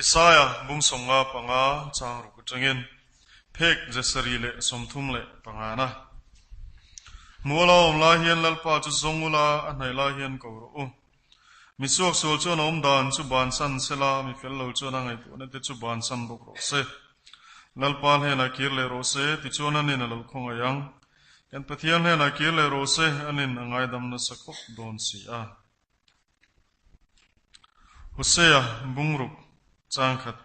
Isaia bung 55 chang ruk atangin phek 735 na. Mual a awm lai hian Lalpa chu zawng ula, a hnaih lai hian ko rawh u. Mi suaksual chuan a awm dan chu bansan sela, mi fel lo chuan a ngaihtuahna te chu bansan bawk rawh se. Lalpa hnenah kir leh rawh se, tichuan anin a lo khawngaih ang. Kan Pathian hnenah kir leh rawh se, anin a ngaidam nasa khawp dawn si a. Hosea bungruk changkhat.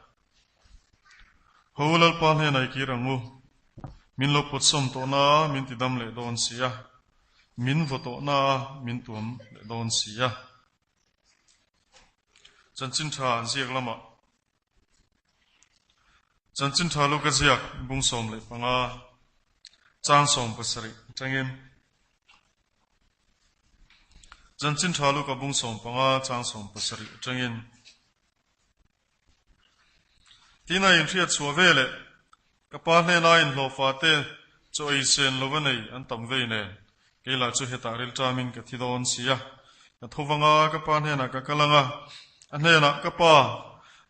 Ho Lalpa hnenah i kir ang u. Min lo pawtsawm tawh na a, min tidam leh dawn si a. Min vaw tawh na a, min tuam leh dawn si a. Chanchin tha an ziak lamah Chanchin tha Luka ziak bung 15 chang 17 atangin Chanchin tha Luka bung 15 chang 17 atangin Tin a inhriat chhuah ve leh ka pa hnena inhlawhfa te chaw ei sen lova nei an tam vei nen kei lah chu hetah rilṭamin ka thi dawn si a. Ka tho vang a, ka pa hnenah ka kal ang a, a hnenah, Ka pa,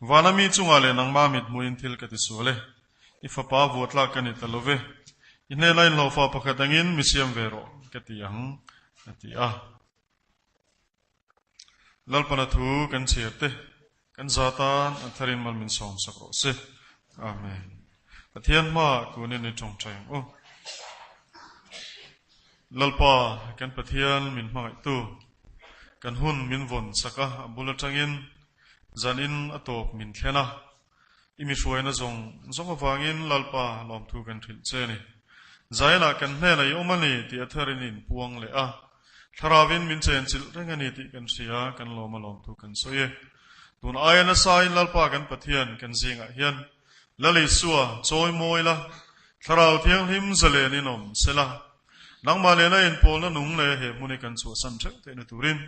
vana mi chungah leh nangmah mithmuhin thil ka ti sual e. I fapa vuatlak ka ni ta lo ve. I hnena inhlawhfa pakhat angin mi siam ve rawh, ka ti ang, a ti a. Lalpana thu kan chhiar te, kan za tan a tharin mal min sawm sak rawh se. Amen. Pathian hma kunin i tawngtai ang u. Lalpa kan Pathian min hmangaihtu, kan hun min vawn sak a, a bul atangin zanin a tawp min thlen a. I mi hruaina zawng zawng avangin Lalpa lawmthu kan hrilh che a ni. Zainah kan hnenah i awm a ni tih a tharin i inpuang leh a. Thlaravin min chenchilh reng a ni tih kan hria, kan lawm a lawmthu kan sawi e. Tun aia nasain Lalpa kan Pathian kan zingah hian Lal Isua chawi mawi la, Thlarau Thianghlim zalen in awm se la, nangmah lehna inpawlna nung leh he hmun hi kan chhuahsan theuh theihna turin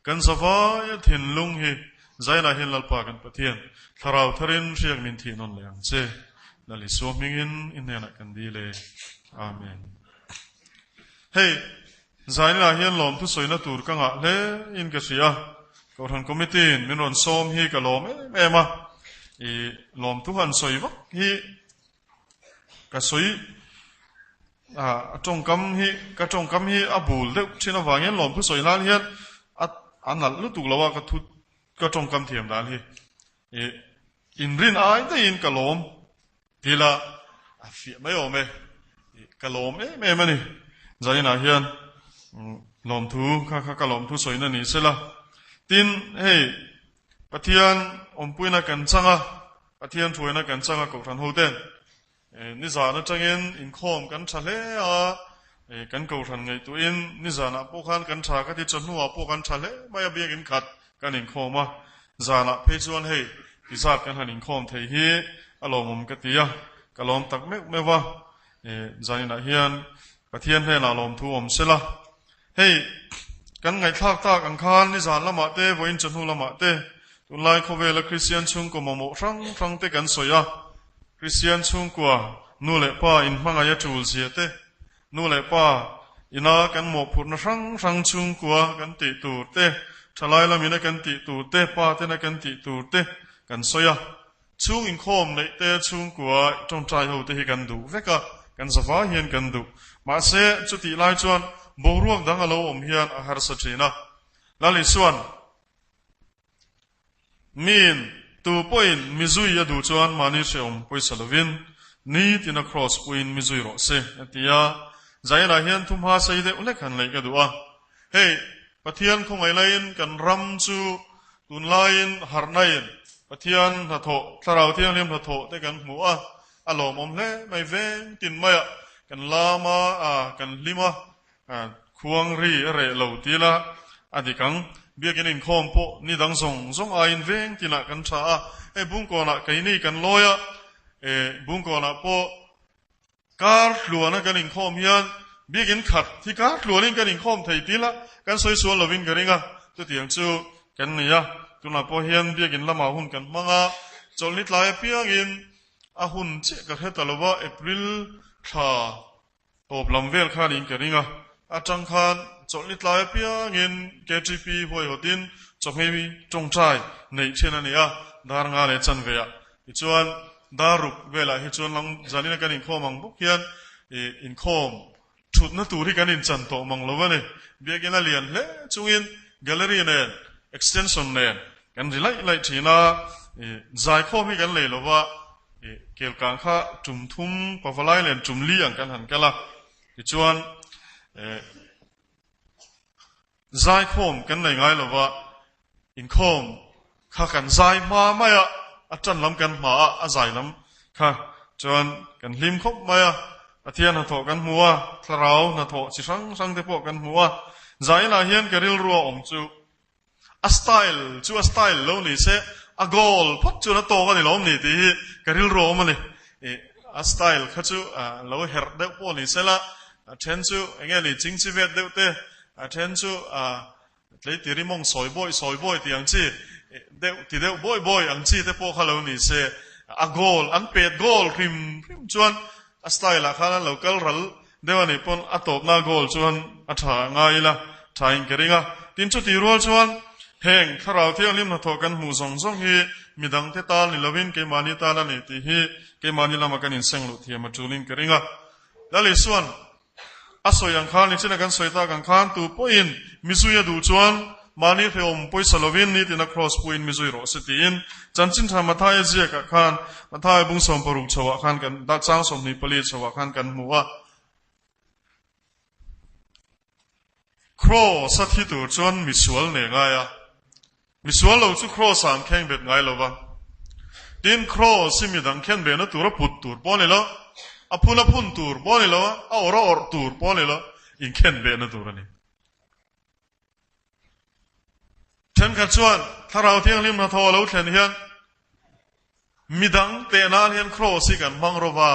kan zavaia thinlung hi Zainah hian Lalpa kan Pathian, Thlarau tharin hriak min thih nawn leh ang che. Lal Isua hmingin i hnenah kan dil e. Amen. Hei, Zainah hian lawmthu sawina tur ka ngah hle in ka hria. Kohhran Committee in min rawn sawm hi ka lawm em em a. I lawmthu han sawi vak hi ka sawi a tawngkam hi ka tawngkam hi a bul deuh thin avangin lawmthu sawi nan hian a a nalh lutuk lo a ka thu ka tawngkam thiam dan hi i inrin ai daihin ka lawm tila a fiah mai awm e ka lawm em em a ni zainah hian lawmthu kha kha ka lawmthu sawina ni sela tin hei Pathian awmpuina kan chang a, Pathian thuaina kan chang a Kohhran hoten nizan atangin inkhawm kan tha hle a, kan Kohhran ngaihtuahin nizanah pawh khan kan tha ka ti, chawhnuah pawh kan tha hle mai a, biakin khat kan inkhawm a, zanah phei chuan hei tizat kan han inkhawm thei hi a lawmawm ka ti a, ka lawm tak meuh meuh a, zaninah hian Pathian hnenah lawmthu awm sela. Hei, kan ngaihthlak tak ang khan nizan lamah te, vawiin chawhnu lamah te, tunlai khawvela Kristian chhungkaw mamawh hrang hrang te kan sawi a. Kristian chhungkua nu leh pa inhmangaih a tul zia te, nu leh pa ina kan mawhphurhna hrang hrang chhungkua kan tih tur te, thalai lamina kan tih tur te, pa tena kan tih tur te kan sawi a. Chhung inkhawm neih te chhungkua tawngtai ho te hi kan duh vek a, kan zavai hian kan duh. Mahse, chutih lai chuan boruak dang a lo awm hian a harsa thin a. Lal Isuan, Miin tu pawhin mi zui a duh chuan mahni hrehawm pawisa lovin nitina kraws puiin mi zui rawh se, a ti a. Zainah hian thumha sei deuh hlek han leih ka duh a. Hei, Pathian khawngaih laiin kan ram chu tunlaiin harhnain Pathian hnathawh, Thlarau Thianghlim hnathawh te kan hmu a, a lawmawm hle mai veng tin maiah kan lam a, kan hlim a, khuang ri a reh lo ti ila a dik ang. Biakin inkhawm pawh ni dang zawng zawng aiin veng tinah kan tha a, hei Bungkawnah keini kan lawi a, Bungkawnah pawh Kar tluana kan inkhawm hian biakin khat hi kar tluanin kan inkhawm thei til a, kan sawi sual lovin ka ring a, chutiang chu kan ni a. Tunah pawh hian biakin lamah hun kan hmang a, chawlhni tlai apiangin a hun chiah ka hre ta lo va, April thla tawp lam vel kha niin ka ring a, atang khan chawlhni tlai apiangin KTP huaihawtin chawhmei tawngtai neih thin a ni a. Dar nga leh chanve ah. Tichuan, dar ruk velah hi chuan lang zalina kan inkhawm ang bawk hian ih inkhawm thutna tur hi kan inchan tawh mang lo a ni. Biakinn a lian hle chungin gallery nen, extension nen kan ri laih laih thin a, ih zaikhawm hi kan lei lo va, ih kelkang kha tum thum pavalai len tum li ang kan han kal a. Tichuan, ih Zaikhawm kan nei ngai lova, inkhawm kha kan zai hma mai a, a tan lam kan hma a, a zai lam kha chuan kan hlim khawp mai a, Pathian hnathawh kan hmu a, thlarau hnathawh chi hrang hrang te pawh kan hmu a, zainah hian ka rilru a awm chu a style chu a style lo ni se, a goal phawt chuan a tawk a ni lawm ni tih hi ka rilru a awm a ni. A style kha chu lo herh deuh pawh ni sela, a then chu enge ni chingchi vet deuh te, A then chu tleiti rimawng sawi bawi sawi bawi tih ang chi deuh ti deuh bawi bawi ang chi te pawh kha lo ni se, a goal an pet goal hrim hrim chuan a style ah khan an lo kal ral deuh a nih pawn a tawpna goal chuan a tha ngai ila tha in ka ring a. Tin chuti rual chuan heng thlarau thianghlim hnathawh kan hmuh zawng zawng hi midang te tal ni lovin keimahni tal a ni tih hi keimahni lama kan inseng luh thiam a tulin ka ring a. Lal Isuan A sawi ang khan, nichina kan sawi tak ang khan, tu pawhin mizui a duh chuan mahni hrehawm pawisa lovin nitina kraws puiin mizui rawh se tiin Chanchin Tha Mathaia ziakah khan Mathaia bung 60 chhoah khan kan chang 24 chhoah khan kan hmu a. Kraws a thi tur chuan misual nei ngai a. Misual lo chu kraws ah an kheng bet ngai lo va. Tin, kraws hi midang khen behna tur a put tur pawh a ni lo, a phun a phun tur pawh a ni lo a, a awrh a awrh tur pawh a ni lo, inkhen behna tur a ni. Thenkhat chuan Thlarau Thianghlim hnathawh a lo thlen hian midang teh nan hian kraws hi kan hmang rawh va,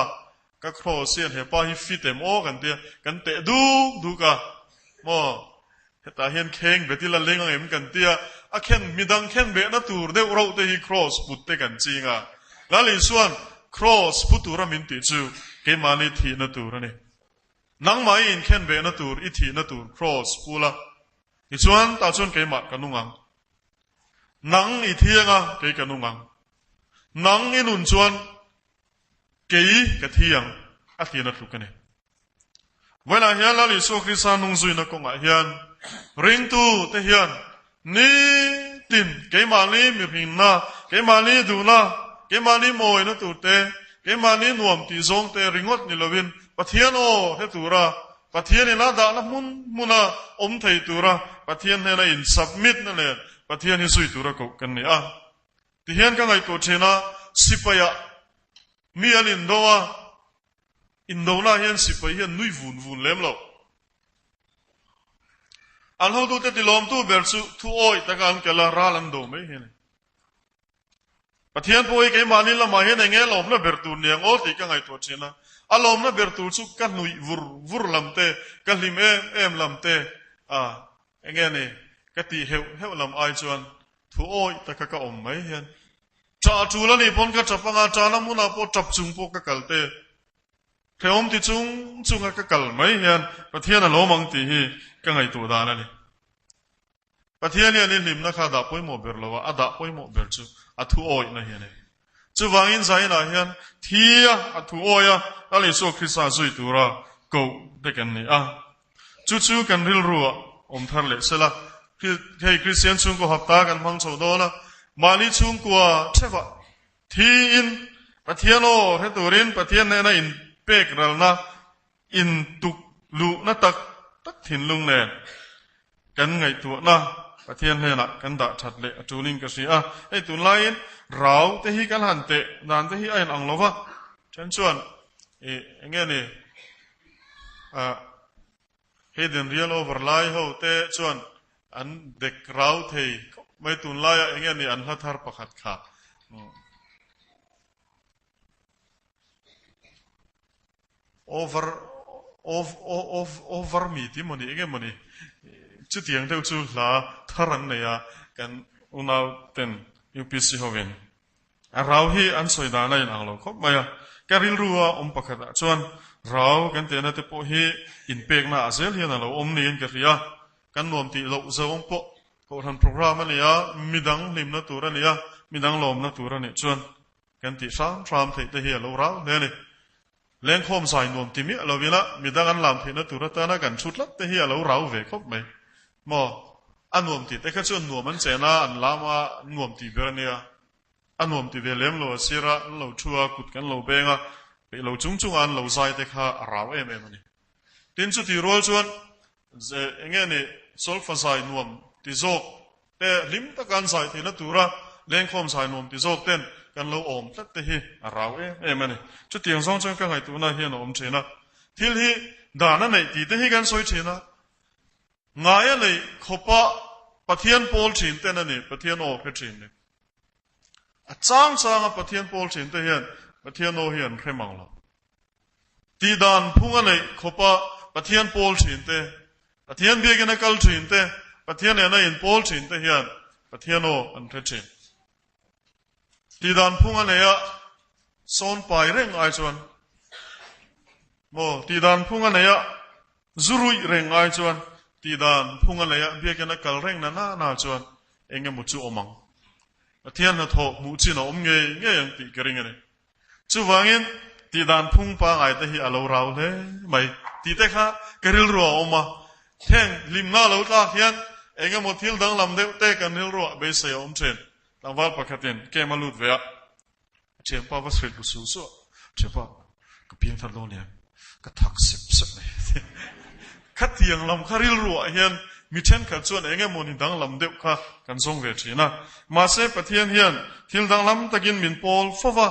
ka kraws hian hepa hi fit em aw kan tia, kan teh duk duk a, maw hetah hian kheng bet ila leng ang em kan tia, a khen midang khen behna tur deuh rauh te hi kraws put te kan ching a, Lal Isuan kraws pu tura min tih chu keimahni thihna tur a ni. Nangmah i inkhen behna tur i thihna tur kraws pu la, tichuan tah chuan keimah ka nung ang. Nang i thiang a, kei ka nung ang. Nang i nun chuan kei ka thi ang, a tiin a tluk a ni. Vawiinah hian Lal Isua Krista nung zuina kawngah hian ringtu te hian nitin keimahni mihrinna, keimahni duhna, keimahni mawina tur te, keimahni nuam tih zawng te ringawt ni lovin Pathian aw hre tura Pathian in a dahna hmun hmuna awm thei tura Pathian hnena in submit na leh Pathian hi zui tura koh kan ni a. Tihian ka ngaihtuah thin a, sipaiah mi an indo a, indona hian sipai hian nui vun vun lem lo. An hotute tilawmtu ber chu thu awih taka an kal a, ral an do mai hi a ni. Pathian pawh hi keimahni lamah hian eng nge lawmna ber tur ni ang aw tih ka ngaihtuah thin a. A lawmna ber tur chu ka hnuih vur vur lam te, ka hlim em em lam te, a eng nge ni ka tih heuh heuh lam ai chuan thu awih taka ka awm mai hian ṭah ṭul a nih pawn ka ṭap anga ṭahna hmunah pawh ṭap chung pawh ka kal te, hrehawm ti chung chunga ka kal mai hian Pathian a lawm ang tih hi ka ngaihtuah dan a ni. Pathian hian i hlimna kha a dah pawimawh ber lo a, a dah pawimawh ber chu a thu awihna hi a ni. Chuvangin Zainah hian thi a, a thu awih a, Lal Isua Krista zui tura koh te kan ni a. Chu chu kan rilruah awm thar leh sela, hei Kristian chhungkaw hapta kan hmang chho dawn a, mahni chhungkua thevah thiin Pathian aw hre turin Pathian hnena inpek ralna Intuk luhna tak tak thinlung nen kan ngaihtuahna Pathian hnenah kan dah that leh a tulin ka hria a. Hei tunlaiin rau te hi kan han teh dan te hi a inang lo va, then chuan ih eng nge ni ah hidden real over lai ho te chuan an dek rau thei khawp mai tunlaiah eng nge ni an hla thar pakhat kha. Over of of over mi tih mawni eng emawni chutiang deuh chu hla thar an nei a kan unau ten UPC hovin a rau hi an sawi dan a inang lo khawp mai a ka rilru a awm pakhat ah chuan rau kan tehna te pawh hi inpekna ah zel hian a lo awm niin ka hria kan nuam tih loh zawng pawh Kohhran program a ni a, midang hlimna tur a ni a. Midang lawmna tur a nih chuan kan tih hram hram theih te hi a lo rau hle a ni. Lengkhawm zai nuam ti miah lo ila midang an lam theihna tur atana kan thu tlat te hi a lo rau ve khawp mai. Maw? A nuam tih te kha chuan nuam an chen a, an lam a, an nuam tih ber a nia. A nuam ti ve lem lo a sir a, an lo thu a, kut kan lo beng a, peih lo chung chunga an lo zai te kha a rau em em a ni. Tin, chutih rual chuan eng nge ni solfa zai nuam ti zawk te hlim taka an zai theihna tura lengkhawm zai nuam ti zawk ten kan lo awm tlat te hi a rau em em a ni. Chutiang zawng chuan ka ngaihtuahna hian a awm thin a. Thil hi dan a neih tih te hi kan sawi thin a. Ngai a neih khawpa Pathian pawl thin ten a ni, Pathian aw hre thin ni. A chang changa Pathian pawl thin te hian Pathian aw hi an hre mang lo. Tihdan phung a neih khawpa Pathian pawl thin te, Pathian biakin a kal thin te, Pathian nena inpawl thin te hian Pathian aw an hre thin. Tihdan phung a nei a, sawn pai reng ai chuan maw tihdan phung a nei a, zu ruih reng ai chuan tihdan phung a nei a, biakin a kal reng na na na chuan eng emaw chu awm ang. Pathian hnathawh hmuh chin a awm ngei ngei ang tih ka ring a ni. Chuvangin, tihdan phung pangai te hi a lo rau hle mai tih te kha ka rilru a awm a. Heng hlimna lo tlak hian eng emaw thil danglam deuh te kan rilruah beisei a awm thin. Tlangval pakhatin kem a lut ve a, a thianpa va hrilh bu su su a, Thianpa, ka piang thar dawn em? Ka thak sep sep mai. Khatiang lam kha rilruah hian mi thenkhat chuan eng emaw ni danglam deuh kha kan zawng ve thin a. Mahse Pathian hian thil danglam takin min pawl fo va,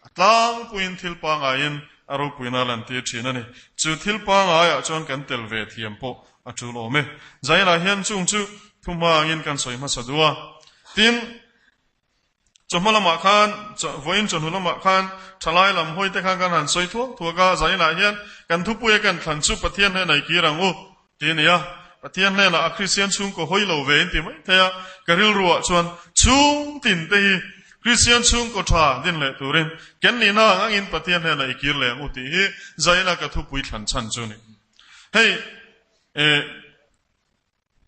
a tlangpuiin thil pangaiin a ropuina a lantir thin a ni. Chu thil pangaiah chuan kan tel ve thiam pawh a tul awm e. Zainah hian chung chu thu hmangin kan sawi hmasa duh a. Tin, Chawhma lamah khan, vawiin chawhnu lamah khan thalai lam hawi te khan kan han sawi thuak thuak a, zainah hian kan thupuia kan thlan chu Pathian hnenah i kir ang u ti a ni a. Pathian hnenah a Kristian chhungkaw hawi lo ve in ti mai thei a, ka rilruah chuan chhung tin te hi Kristian chhungkaw tha din leh turin ken nihna ang angin Pathian hnenah i kir leh ang u tih hi zaina ka thupui thlan chhan chu a ni. Hei, eh,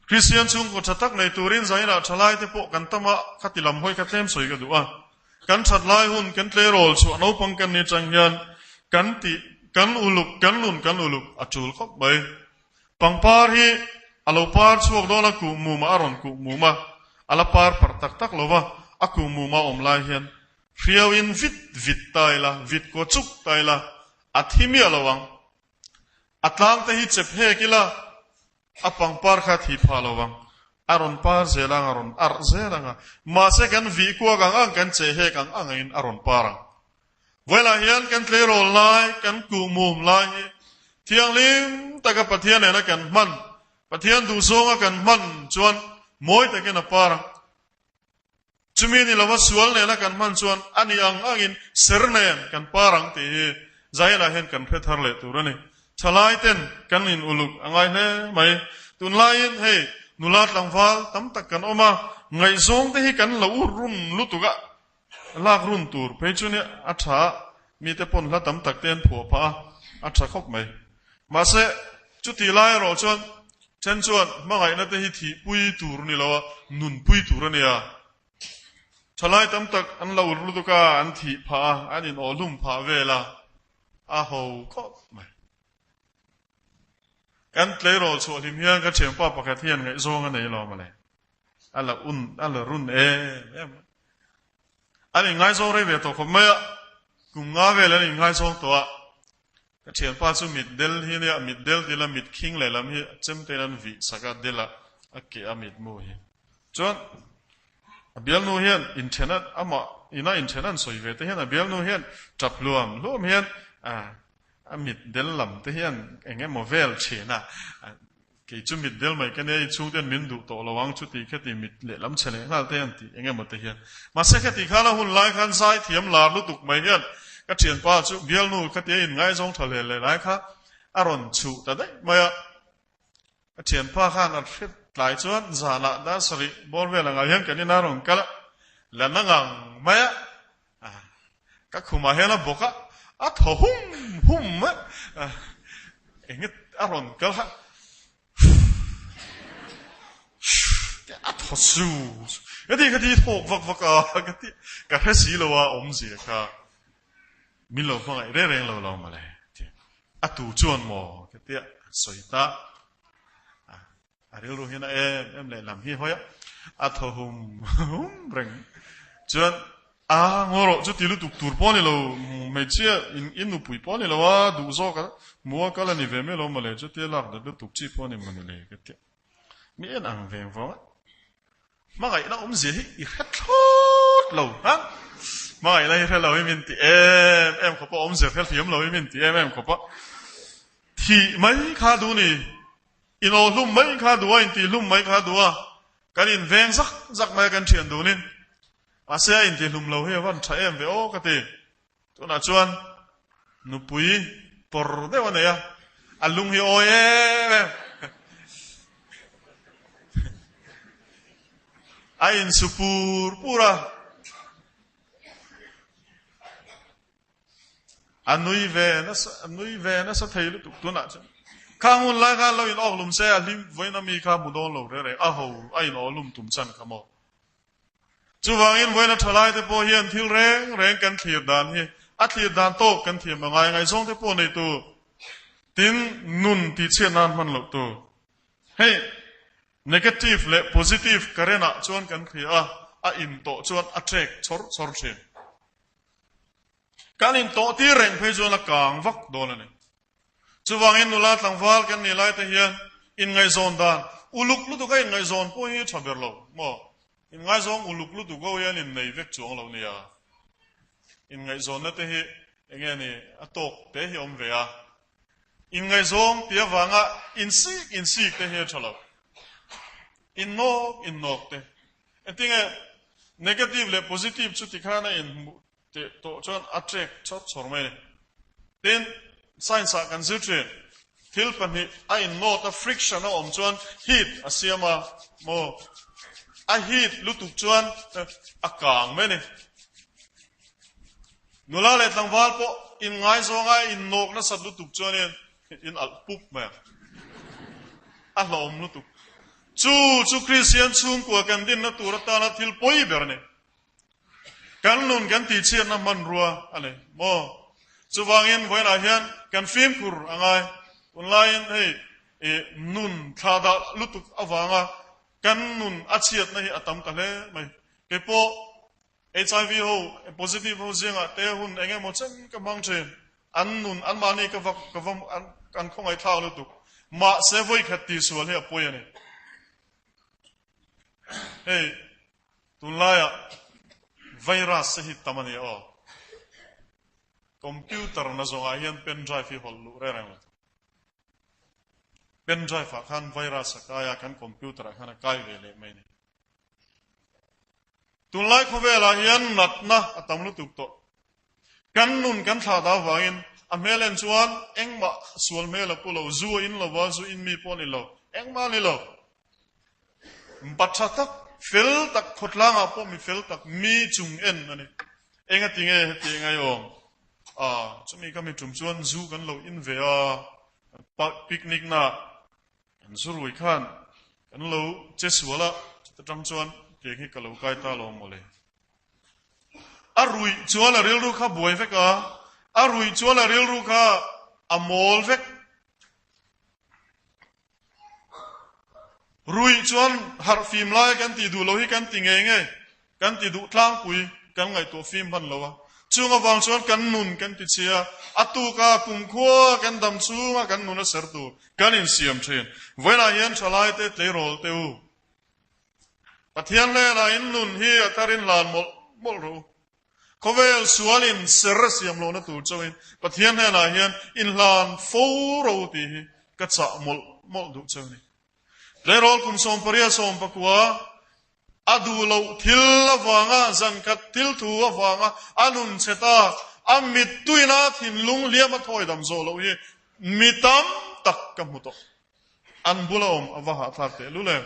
Kristian chhungkaw tha tak nei turin zainah thalaite pawh kan tam a, khati lam hawi kha tlem sawi ka duh a. Kan that lai hun, kan tleirawl chhuah naupang kan ni atang hian kan tih, kan uluk, kan nun kan uluk a tul khawp mai. Pangpar hi a lo par chhuak dawn a, kuh mum ah a rawn kuh mum a, a la par parh tak tak lo va, a kuh mum a awm lai hian hriauin vit vit ta ila, vit kaw chuk ta ila, a thi miah lo ang. A tlang te hi chep hek ila, A pangpar kha thi phah lo vang. A rawn par zel ang, a rawn arh zel ang a. Mahse kan vih kuak ang ang, kan cheh hek ang ang angin a rawn par ang. Vawilah hian kan tleirawl lai, kan kuhmum lai hi thianghlim taka Pathian nena kan hman, Pathian duhzawnga kan hman chuan mawi takin a par ang. Chumi ni lova sual nena kan hman chuan a ni ang angin ser nen kan par ang tih hi Zion-ah hian kan hre thar leh tur a ni. Thalai ten kan in uluk a ngai hle mai. Tunlaiin hei nula tlangval tam tak kan awm a, ngaihzawng te hi kan lo run lutuk a, lak run tur phei chu nia a tha a, mite pawn hla tam tak te an phuah phah a, a tha khawp mai. Mahse, chutih lai erawh chuan Then chuan hmangaihna te hi thihpui tur ni lo a, nunpui tur a nia. Thalai tam tak an lo ur lutuk a, an thih phah a, an in awhlum phah vel a, a ho khawp mai. Kan tleirawl chhuah hlim hian ka thianpa pakhat hian ngaihzawng a nei lo mawle. A la un, a la run em em. An inngaizawng rei ve tawh khawp mai a, kum nga vel an inngaizawng tawh a, Ka thianpa chu mit del hi nia, mit del tila mit khing lehlam hi chemtein an vih sak a, dela a keh a mitmu hi. Chuan a bialnu hian inthen a, amah ina inthen an sawi ve te hian a bialnu hian tap hluam hluam hian a mit del lam te hian eng emaw vel thin a, Kei chu mit del mai ka nia, i chhungten min duh tawh lo ang chuti khati mit lehlam chhe leh nghal te an tih eng emaw te hian. Mahse khati khan a hun lai khan zai thiam lar lutuk mai hian ka thianpa chu bialnu khatia inngaizawng tha hle leh lai kha a rawn chhuh ta daih mai a. Ka thianpa khan a hre tlai chuan zanah dar sarih bawr vel angah hian kan ina rawn kal a, la na ngang mai a. Ka khumah hian a bawk a, a thaw hum hum mai. Enge a rawn kal kha a thaw su. Ka ti ka ti thawk vak vak a, ka ti ka hre si lo a awmzia kha min lo hmangaih reng reng lo lo mawle ti. A tu chuan maw ka tia sawi ta. A rilru hian a em em leh lam hi hawi a, a thaw hum hum reng. Chuan a ngaw rawh chu ti lutuk tur pawh a ni lo, hmeichhia in in nupui pawh a ni lo a, duh zawk a hmu a kal a ni ve mai lo mawle, chutia lak dat lutuk chi pawh a ni mawni le ka tia. Mi en ang veng vawng a, hmangaihna awmzia hi i hre thlawt lo ha? Hmangaihna hi hre lo hi min ti em em khawp a, awmzia hre hliam lo hi min ti em em khawp a, thih mai kha duh ni. Inawh hlum mai kha duh a, intih hlum mai kha duh a, kan inveng zak zak mai a kan thian dunin. Mahse a intih hlum lo hi a van tha em ve aw ka ti. Tunah chuan nupui pawr deuh a nei a, a lung hi awi em em. A insu pur pur a. A nui ve nasa, a nui ve nasa thei lutuk tunah chuan. Khang hun lai khan lo in awk lum se a hlim vawiin ami kha hmu dawn lo reng reng, a ho a in awh lum tum chan kha maw. Chuvangin vawiin a tha lai te pawh hian thil reng reng kan thlir dan hi a thlir dan tawk kan thiam a ngai, ngaihzawng te pawh nei tur, tin nun tihchhiat nan hman loh tur. Hei negative leh positive current ah chuan kan thlir a, a in tawh chuan a trek chawr chawr thin. Kan intawhtir reng phei chuan a kang vak dawn a ni. Chuvangin nula tlangval kan nih lai te hian inngaihzawn dan uluk lutuk a inngaihzawn pawh hi tha ber lo maw? Inngaizawng uluk lutuk ho hian innei vek chuang lo nia. Inngaihzawnna te hi enge ni a tawk te hi awm ve a. Inngaihzawng tih avanga insik insik te hi a tha lo. Innawk innawk te. Engtinge negative leh positive chu tikhan a inhmuh teh tawh chuan a trek chawr chawr mai a ni. Tin, science ah kan zir thin, thil pahnih a innawt a friction a awm chuan heat a siam a maw? A heat lutuk chuan a kang mai a ni. Nula leh tlangval pawh inngaizawng a innawk nasat lutuk chuanin in alh pup mai a, a hlauhawm lutuk. Chu chu Kristian chhungkua kan dinna tur atana thil pawi ber a ni. Kan nun kan tihchhiatna hmanrua a ni maw? Chuvangin vawiinah hian kan fimkhur a ngai. Tunlaiin hei ih nun thlahdah lutuk avanga kan nun a chhiatna hi a tam ta hle mai. Keipawh HIV ho positive ho zingah te hun eng emaw chen ka hmang thin. An nun anmahni ka va ka va an khawngaihthlak lutuk. Mahse vawikhat tihsual hi a pawi a ni. Hei Tunlaiah virus te hi tam a ni aw. Computer na zawngah hian pen drive hi hawlh luh reng reng lo. Pen drive ah khan virus a kai a, kan computer ah khan a kai ve leh mai a ni. Tunlai khawvelah hian natna a tam lutuk tawh. Kan nun kan thlah dah avangin a hmel en chuan engmah sual hmel a pu lo, zu a in lo va, zu in mi pawh a ni lo, engmah a ni lo. Pa tha tak, fel tak, khawtlangah pawh mi fel tak, mi chung en a ni. Enga ti nge heti eng ai awm? A, chumi ka mi tum chuan zu kan lo in ve a, picnic na kan zu rui khan kan lo che sual a, chuta tang chuan tiang hi ka lo kai ta lo mawle. A ruih chuan a rilru kha buai vek a, a ruih chuan a rilru kha a mawl vek. Ruih chuan harh fim lai kan tih duh lo hi kan ti ngei ngei, kan ti duh tlangpui, kan ngaihtuah fim hman lo a. Chung avang chuan kan nun kan ti chhia, a tuka kumkhua kan dam chhunga kan nun a ser tur kan insiam thin. Vawiinah hian thalaite tleirawl te u, Pathian hnenah in nun hi a tharin hlan mawlh mawlh rawh u. Khawvel sualin ser a siam lohna tur chauhin Pathian hnenah hian inhlan fo ro tih hi ka chah mawlh mawlh duh cheu a ni. Tleirawl kum 18 19 a duh loh thil avanga zankhat thil thu avanga a nun chhe ta, a mittuina thinlung hliam a thawi dam zawh loh hi mi tam tak ka hmu tawh. An bula awm a va hahthlak tehlul em?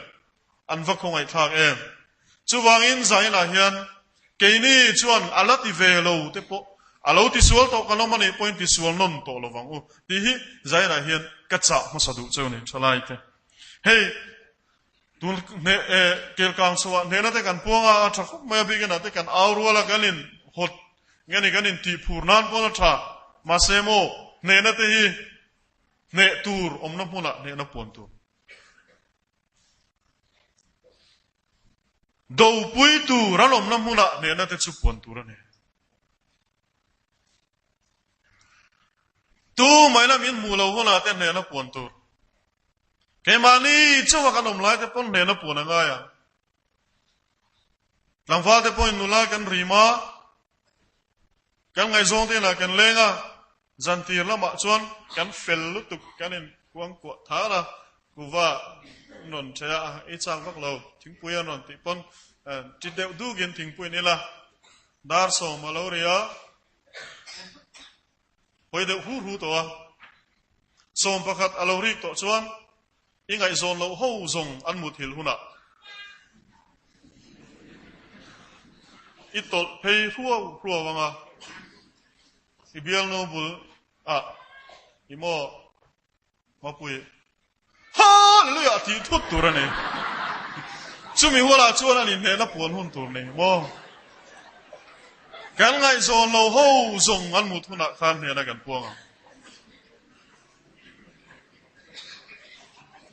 An va khawngaihthlak em? Chuvangin zainah hian keini chuan a la ti ve lo te pawh a lo tisual tawh kan awm a nih pawhin tisual nawn tawh lo vang u tih hi zainah hian ka chah hmasa duh cheu ni thalai te. Hei. Tun hne e kelkang chhoah hnehna te kan puang a, a tha khawp mai a, bikin ah te kan au rual a, kan in hawt nge ni kan in tih phur nan pawn a tha. Mahse maw hnehna te hi hneh tur awmna hmunah hnehna puan tur. Dopui tur an awmna hmunah hnehna te chu puan tur a ni. Tu mai la min hmuh lo hunah te hnehna puan tur. Keimahni chauha kan awm lai te pawn hnehna puan a ngai ang. Tlangval te pawhin nula kan rim a, kan ngaihzawng te inah kan leng a, zantir lamah chuan kan fel lutuk kan in kuangkuah thar a, kuva an rawn ṭhe a, ei chak vak lo, thingpui an rawn tih pawn ṭi deuh dukin thingpui an ila, dar sawm a lo ri a, Hawi deuh hu hu tawh a, sawm pakhat a lo rik tawh chuan i ngaihzawn loh ho zawng an muthilh hunah i tawlh phei hruau hruau ang a, i bialnu bul ah i maw Mapui, Hallelujah tih thut tur a ni. Chumi hualah chuan an inhnehna puan hun tur nei maw? Kan ngaihzawn lo ho zawng an mut hunah khan hnehna kan puang ang.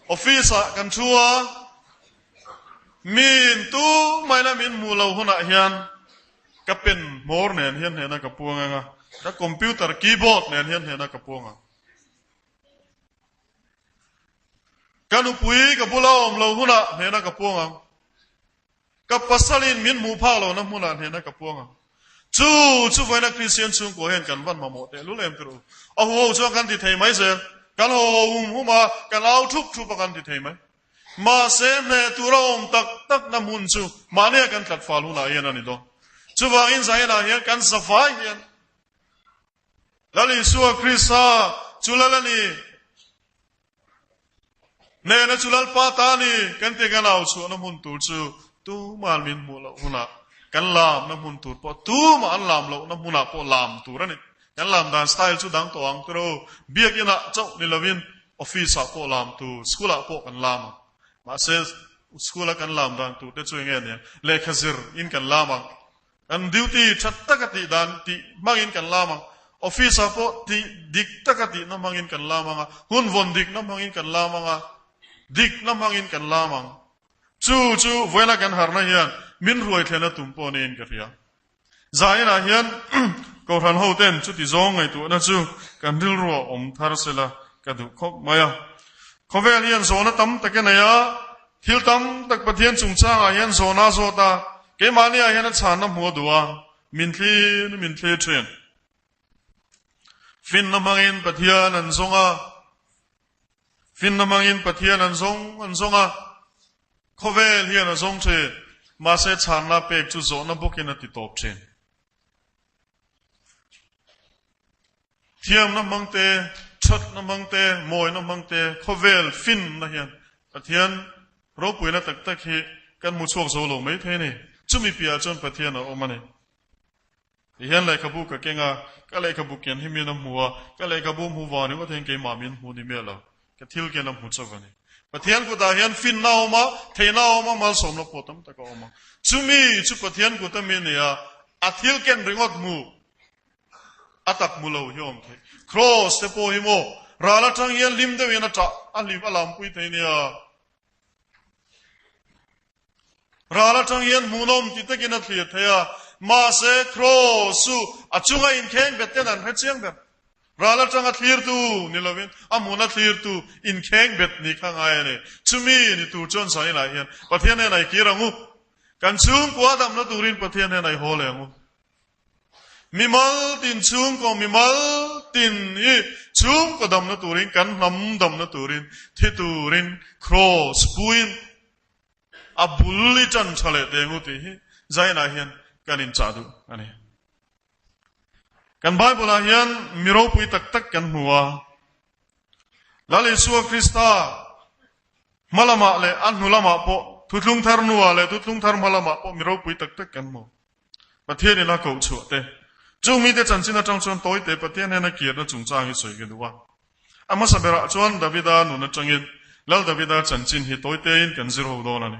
Office-ah kan thu a, min tu maina min hmuh lo hunah hian ka pen hmawr nen hian hnehna ka puang ang a, ka computer keyboard nen hian hnehna ka puang ang. Ka nupui ka bula awm lo hunah hnehna ka puang ang. Ka pasalin min hmuh phak lohna hmunah hnehna ka puang ang. Chu chu vawiina Kristian chhungkua hian kan van mamawh teh lul em tirh u. A huho chuan kan ti thei mai zel. Kan haw haw hum hum a, kan au thup thup a kan ti thei mai. Mahse hneh tura awm tak takna hmun chu mahnia kan tlat fal hunah hian a ni dawn. Chuvangin Zion-ah hian kan zafai hian Lal Isua Krista chu Lal a ni. Hnehna chu Lalpa ta a ni. Kan ti kan au chhuahna hmun tur chu tuma'n min hmuh loh hunah kan lamna hmun tur pawh tumah an lam lohna hmunah pawh lam tur a ni. Kan lam dan style chu dang tawh ang tiro. Biakinah chauh ni lovin office-ah pawh lam tur, school-ah pawh kan lam ang. Mahse school-a kan lam dan tur te chu enge nia? Lehkha zir in kan lam ang. Kan duty tha taka tih dan tih hmangin kan lam ang. Office ah pawh tih dik taka tihna hmangin kan lam ang a, hun vawn dikna hmangin kan lam ang a, dikna hmangin kan lam ang. Chu chu vawiina kan harhna hian min hruai thlen a tum pawh niin ka hria. Zainah hian Kohhran hoten chuti zawng ngaihtuahna chu kan rilru a awm thar sela ka duh khawp mai a. Khawvel hian zawhna tam tak a nei a, Thil tam tak Pathian chungchangah hian zawhna a zawt a, keimahniah hian a chhanna hmuh a duh a, min thlir min thlir thin. Finna hmangin Pathian an zawng a, finna hmangin Pathian an zawng an zawng a, khawvel hian a zawng thin, mahse chhanna pek chu zawhna bawkin a ti tawp thin. Thiamna hmang te, thatna hmang te, mawina hmang te, khawvel finna hian Pathian ropuina tak tak hi kan hmu chhuak zo lo mai thei a ni. Chumi piahah chuan Pathian a awm a ni. Ti hian lehkhabu ka keng a, ka lehkhabu ken hi min a hmu a, ka lehkhabu hmu vang ringawt hian keimah min hmu ni miah lo. Ka thil ken a hmu chauh a ni. Pathian kutah hian finna a awm a, theihna a awm a, malsawmna pawh tam tak a awm a. Chumi chu Pathian kut ami a ni a, a thil ken ringawt hmu A tak hmu lo hi awm thei. Cross te pawh hi maw ral atang hian hlim deuh hian a tah a hlim a lampui thei nia. Ral atang hian hmuhnawm ti takin a thlir thei a, mahse cross chu a chunga inkheng bet ten an hre chiang ber. Ral atanga thlirtu ni lovin a hmuna thlirtu inkheng bet ni kha ngai a ni. Chumi ni tur chuan zainah hian Pathian nen a i kir ang u. Kan chhungkua damna turin Pathian nen a i haw leh ang u. Mimal tin chhungkaw mimal tin hi chhungkaw damna turin kan hnam damna turin thi turin cross puin a bul i tan tha leh teng u tih hi Zainah hian kan inchah duh a ni. Kan Bible-ah hian mi ropui tak tak kan hmu a. Lal Isua Krista hma lamah leh a hnu lamah pawh thuthlung thar hnuah leh thuthlung thar hma lamah pawh mi ropui tak tak kan hmu. Pathian in a koh chhuah te. Chung mite chanchin atang chuan tawite Pathian hian a kirna chungchang hi sawi ka duh a. A hmasa berah chuan Davida nun atangin. Lal Davida chanchin hi tawitein kan zir ho dawn a ni.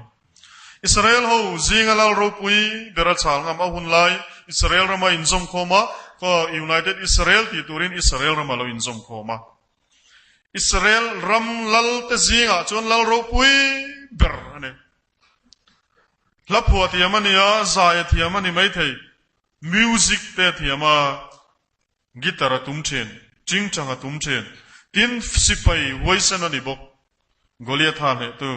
Israel ho zinga lal ropui ber a chhal ngam a hun lai Israel rama inzawm khawm a, khaw United Israel tih turin Israel rama lo inzawm khawm a. Israel ram lal te zingah chuan lal ropui ber a ni. Hla phuah thiam a ni a, zai a thiam a ni maithei. Music te a thiam a, guitar a tum thin, tingtang a tum thin. Tin, sipai huaisen a ni bawk. Goliatha hnehtu.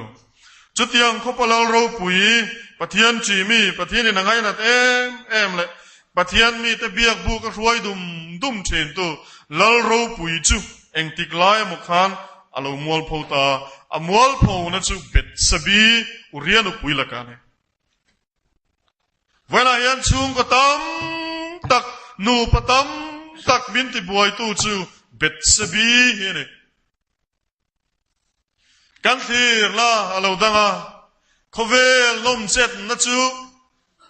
Chutiang khawpa lal ropui, Pathian ṭi mi, Pathianin a ngainat em em leh Pathian mite biak buk a hruai dum dum thintu lal ropui chu engtik lai emaw khan a lo mualpho ta a, a mualphona chu Betsabi Uria nupui lakah a ni. Vawiinah hian chhungkaw tam tak, nupa tam tak min tibuaitu chu Betsabi hi a ni. Kan thlir la a lo dang a, khawvel nawmchetna chu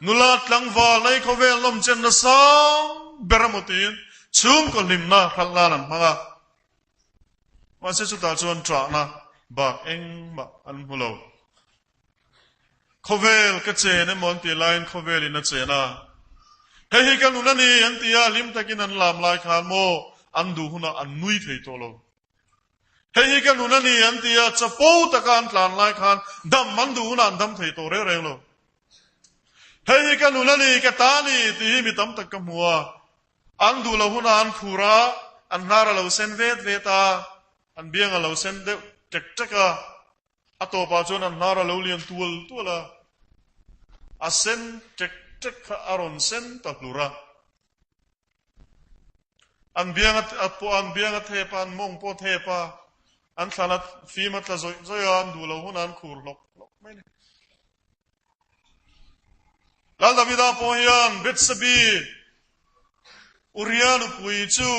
nula tlangval nei khawvel nawmchetna sang ber emaw tiin chhungkaw hlimna hralh nan an hmang a. Mahse chutah chuan ṭahna bak engmah an hmu lo. Khawvel ka chen emaw an tih laiin khawvel in a chen a. Hei hi ka nun a ni an ti a, hlim takin an lam lai khan maw an duh hunah an nui thei tawh lo. Hei hi ka nun a ni an ti a, chapo taka an tlan lai khan dam an duh hunah an dam thei tawh reng reng lo. Hei hi ka nun a ni, ka ta a ni tih hi mi tam tak ka hmu a. An duh lo hunah an khur a, an hnar a lo sen vet vet a, an biang a lo sen deuh ṭek ṭek a. A tawpah chuan an hnar a lo lian tual tual a, a sen ṭek ṭek kha a rawn sen ta hlur a. An biang a pawh an biang a thep a, an mawng pawh a thep a, an thlan a fim a tla zawih zawih a, an duh lo hunah an khur hlawk hlawk mai a ni. Lal Davida pawh hian Bethsabe Uria nupui chu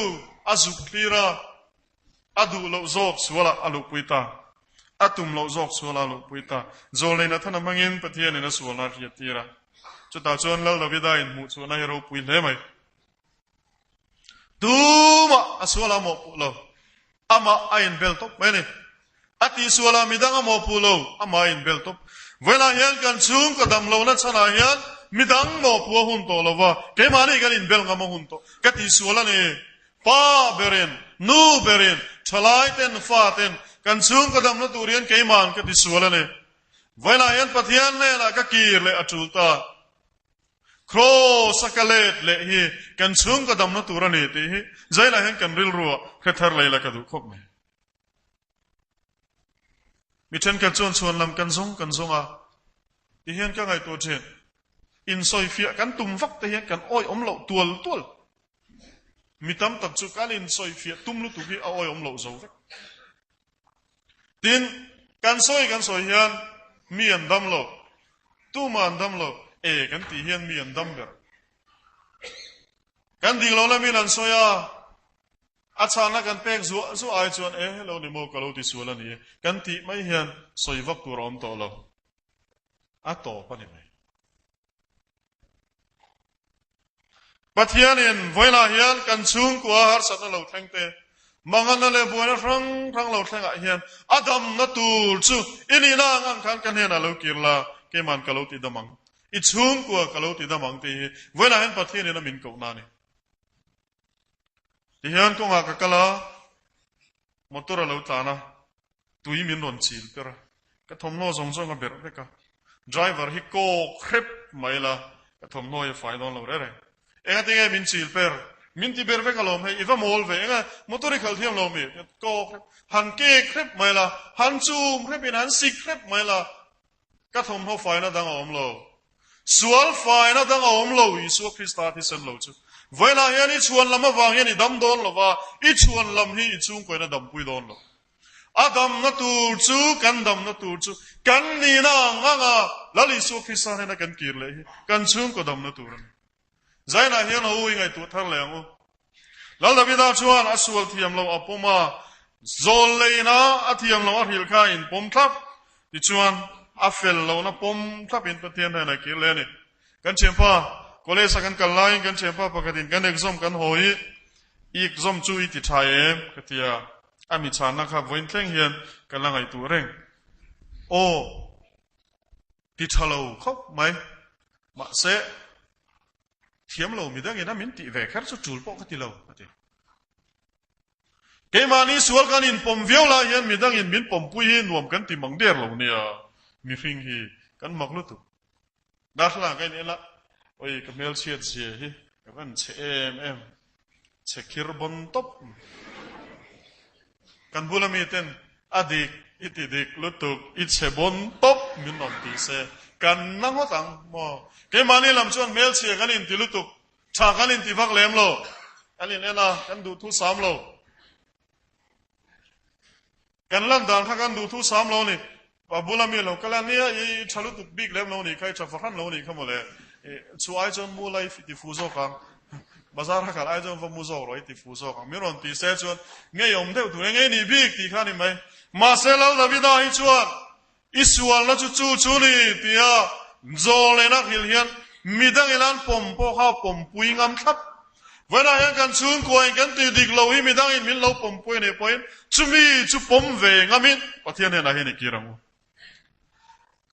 a zuk thlir a, A duh loh zawk sualah a luhpui ta. A tum loh zawk sualah a luhpui ta. Zawlnei Nathana hmangin Pathianin a sualna a hriat tir a. Chutah chuan Lal Davida inhmuh chhuahna hi ropui hle mai. Tumah a sualah a mawhpuh lo. Amah a inbel tawp mai a ni. A tihsualah midang a mawhpuh lo, amah a inbel tawp. Vawiinah hian kan chhungkaw dam lohna chhanah hian midang mawhpuh a hun tawh lo va, keimahni kan inbel ngam a hun tawh. Ka tihsual a ni. Pa berin, nu berin, thalai ten, fa ten, kan chhungkaw damna tur hian keima'n ka tisual a ni. Vawiinah hian Pathian hnenah ka kir leh a tul ta. Kraws a ka let leh hi kan chhungkaw damna tur a ni tih hi zailah hian kan rilruah hre thar lei la ka duh khawp mai. Mi thenkhat chuan chhuanlam kan zawng kan zawng a, ti hian ka ngaihtuah thin. Insawifiah kan tum vak te hian kan awihawm loh tual tual. Mi tam tak chu kan insawifiah tum lutuk hi a awihawm loh zo vek. Tin, kan sawi kan sawi hian mi an dam lo, tumah an dam lo, e kan tih hian mi an dam ber. Kan dik lo lamin an sawi a, A chhana kan pek zuah zuah ai chuan e hello ni maw ka lo ti sual a ni kan tih mai hian sawi vak tur a awm tawh lo. A tawp a ni mai. Pathianin vawilah hian kan chhungkua harsatna lo thleng te, manganna leh buaina hrang hrang lo thlengah hian a damna tur chu i nihna ang ang khan ka hnenah lo kir la, keiman ka lo ti dam ang, i chhungkua ka lo ti dam ang tih hi vawilah hian Pathianin a min kohna a ni. Tihian kawngah ka kal a, motor a lo tlan a, tui min rawn chil per a, ka thawmhnaw zawng zawng a berh vek a, driver hi kawk hrep mai la, ka thawmhnaw hi a fai dawn lo reng reng. Enga tinge min chil per? Min ti ber vek alawm hei, i va mawl ve, enga motor i khalh thiam lo mi? Kawk hrep, han kek hrep mai la, han chum hrep in han sik hrep mai la, Ka thawmhnaw faina dang a awm lo. Sual faina dang a awm lo, Isua Krista thisen lo chu. Vawiinah hian i chhuan lam avang hian i dam dawn lo va, i chhuan lam hi i chhungkawiin a dampui dawn lo. A damna tur chu, kan damna tur chu, kan nihna ang anga Lal Isua Krista hnena kan kir leh hi kan chhungkaw damna tur a ni. Zainah hian a u i ngaihtuah thar leh ang u. Lal Davida chuan a sual thiam lo a pawm a, zawl leina a thiam lo a hrilh kha a inpawm thlap. Tichuan, a fel lohna pawm thlapin Pathian hnenah kir leh a ni. Kan thianpa, college-a kan kal laiin kan thianpa pakhatin kan exam kan haw i, I exam chu i ti tha em? ka ti a. A mi chhanna kha vawiin thleng hian ka la ngaihtuah reng. Aw, ti tha lo khawp mai. Mahse, thiam lo midangin a min tih ve kher chu tul pawh ka ti lo, a ti. Keimahni sual kan inpawm viau lai hian midangin min pawmpui hi nuam kan ti mang der lo nia, mihring hi kan mak lutuk. Darthlalang ka in en a, oi ka hmelchhiat zia hi ka van chhe em em, chhe khir bawn tawp. Kan bula miten a dik i ti dik lutuk, i chhe bawn tawp min rawn ti se, kan na ngawt ang maw. Keimahni lam chuan hmelchhia kan inti lutuk, tha kan inti vak lem lo, kan in en a, kan duhthu sam lo. Kan lan dan kha kan duhthu sam lo ni. Pa bula mi lo kal a nia, i tha lutuk bik lem lo ni kha, i tha fahran lo ni kha mawle. Chu ai chuan mu la i ti fu zawk ang. Bazar a kal ai chuan va mu zawk rawh i ti fu zawk ang. Min rawn ti se chuan ngeiawm deuh tur e, ngei ni bik tih kha ni mai. Mahse Lal Davida hi chuan I sualna chu chu chu ni tia zawl nena hrilh hian midangin an pawm pawh kha pawmpui ngam thlap. Vawiinah hian kan chhungkuain kan tih dik lo hi midangin min lo pawmpui a nih pawhin chumi chu pawm ve ngamin Pathian hnenah hian i kir ang u.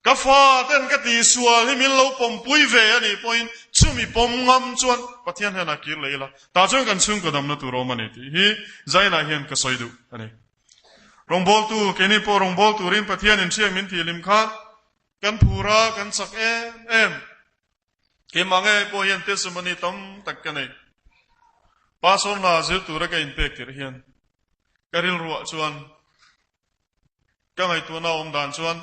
Ka faten ka tihsual hi min lo pawmpui ve a nih pawhin chumi pawm ngam chuan Pathian hnenah kir leh ila, tah chuan kan chhungkaw damna tur a awm a ni tih hi Zainah hian ka sawi duh a ni. Rawngbawltu, keini pawh rawngbâwl turin Pathianin hriak min tihlim khan kan phur a, kan chak em em. Keimah ngei pawh hian testimony tam tak ka nei. Pastor hna zir tura ka inpek tirh hian ka rilruah chuan ka ngaihtuahna awm dan chuan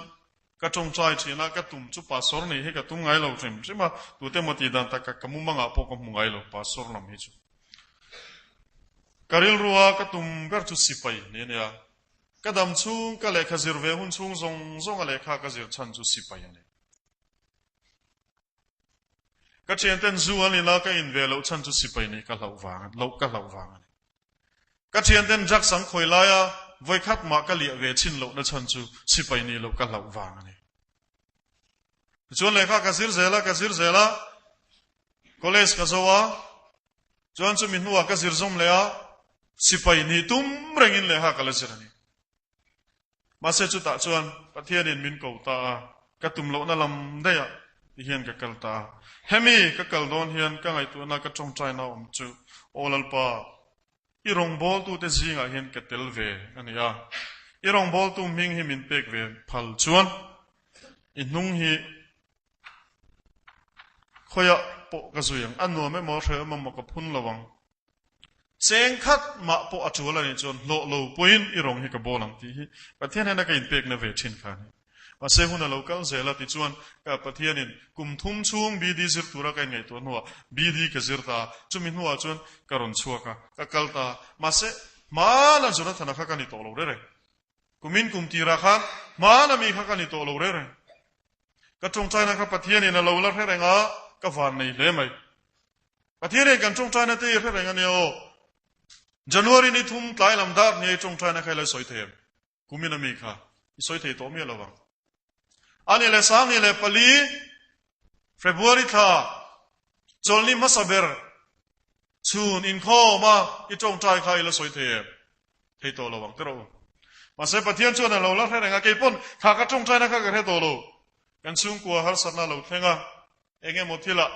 ka tawngtai thin a, ka tum chu pastor nih hi ka tum ngai lo hrim hrim a, tute maw tih dan taka ka mumangah pawh ka hmu ngai lo pastor lam hi chu. Ka rilrua ka tum ber chu sipai ni a nia. Ka dam chhung, ka lehkha zir ve hun chhung zawng zawng a lehkha ka zir chhan chu sipai a ni. Ka thianten zu an in a, ka in ve loh chhan chu sipai nih ka hlauh vang, loh ka hlauh vang a ni. Ka thianten drugs an khawi laia vawikhat mah ka liah ve chhin lohna chhan chu sipai nih loh ka hlauh vang a ni. Tichuan lehkha ka zir zel a, ka zir zel a, college ka zo a, chuan chumi hnuah ka zir zawm leh a, sipai nih tum rengin lehkha ka la zir a ni. Mahse chutah chuan Pathianin min ko ta a, ka tum lohna lam daihah ti hian ka kal ta a. Hemi ka kal dawn hian ka ngaihtuahna ka tawngtaina awm chu, Aw Lalpa, i rawngbawltute zingah hian ka tel ve a ni a, i rawngbawltu hming hi min pek ve phal chuan i hnung hi khawiah pawh ka zui ang, a nuam emaw a hreh emaw ka phun lo ang. Cheng khat mah pawh a tul a nih chuan hlawh lo pawhin i rawng hi ka bawl ang tih hi Pathian hian a ka inpekna ve thin kha a ni. Mahse hun a lo kal zel a tichuan ka Pathianin kum thum chhung BD zir tura ka inngaihtuah hnuah BD ka zir ta a, chumi hnuah chuan ka rawn chhuak a, ka kal ta a. Mahse hmana Jonathana kha ka ni tawh lo reng reng. Kumin kum tirah khan hmana mi kha ka ni tawh lo reng reng. Ka tawngtaina kha Pathianin a lo la hre reng a, ka van nei hle mai. Pathianin kan tawngtaina te hi hre reng a nia aw. January ni thum tlai lam dar hniai tawngtaina kha i lo sawi thei em? Kumin a mi kha i sawi thei tawh miah lo vang. A ni leh sang ni leh pali February thla chawlhni hmasa ber chhun inkhawm a i tawngtai kha i la sawi thei em? Thei tawh lo ang tiraw u. Mahse Pathian chuan a lo la hre reng a, kei pawn kha ka tawngtaina kha ka hre tawh lo. Kan chhungkua harsatna a lo thleng a, eng emaw thilah,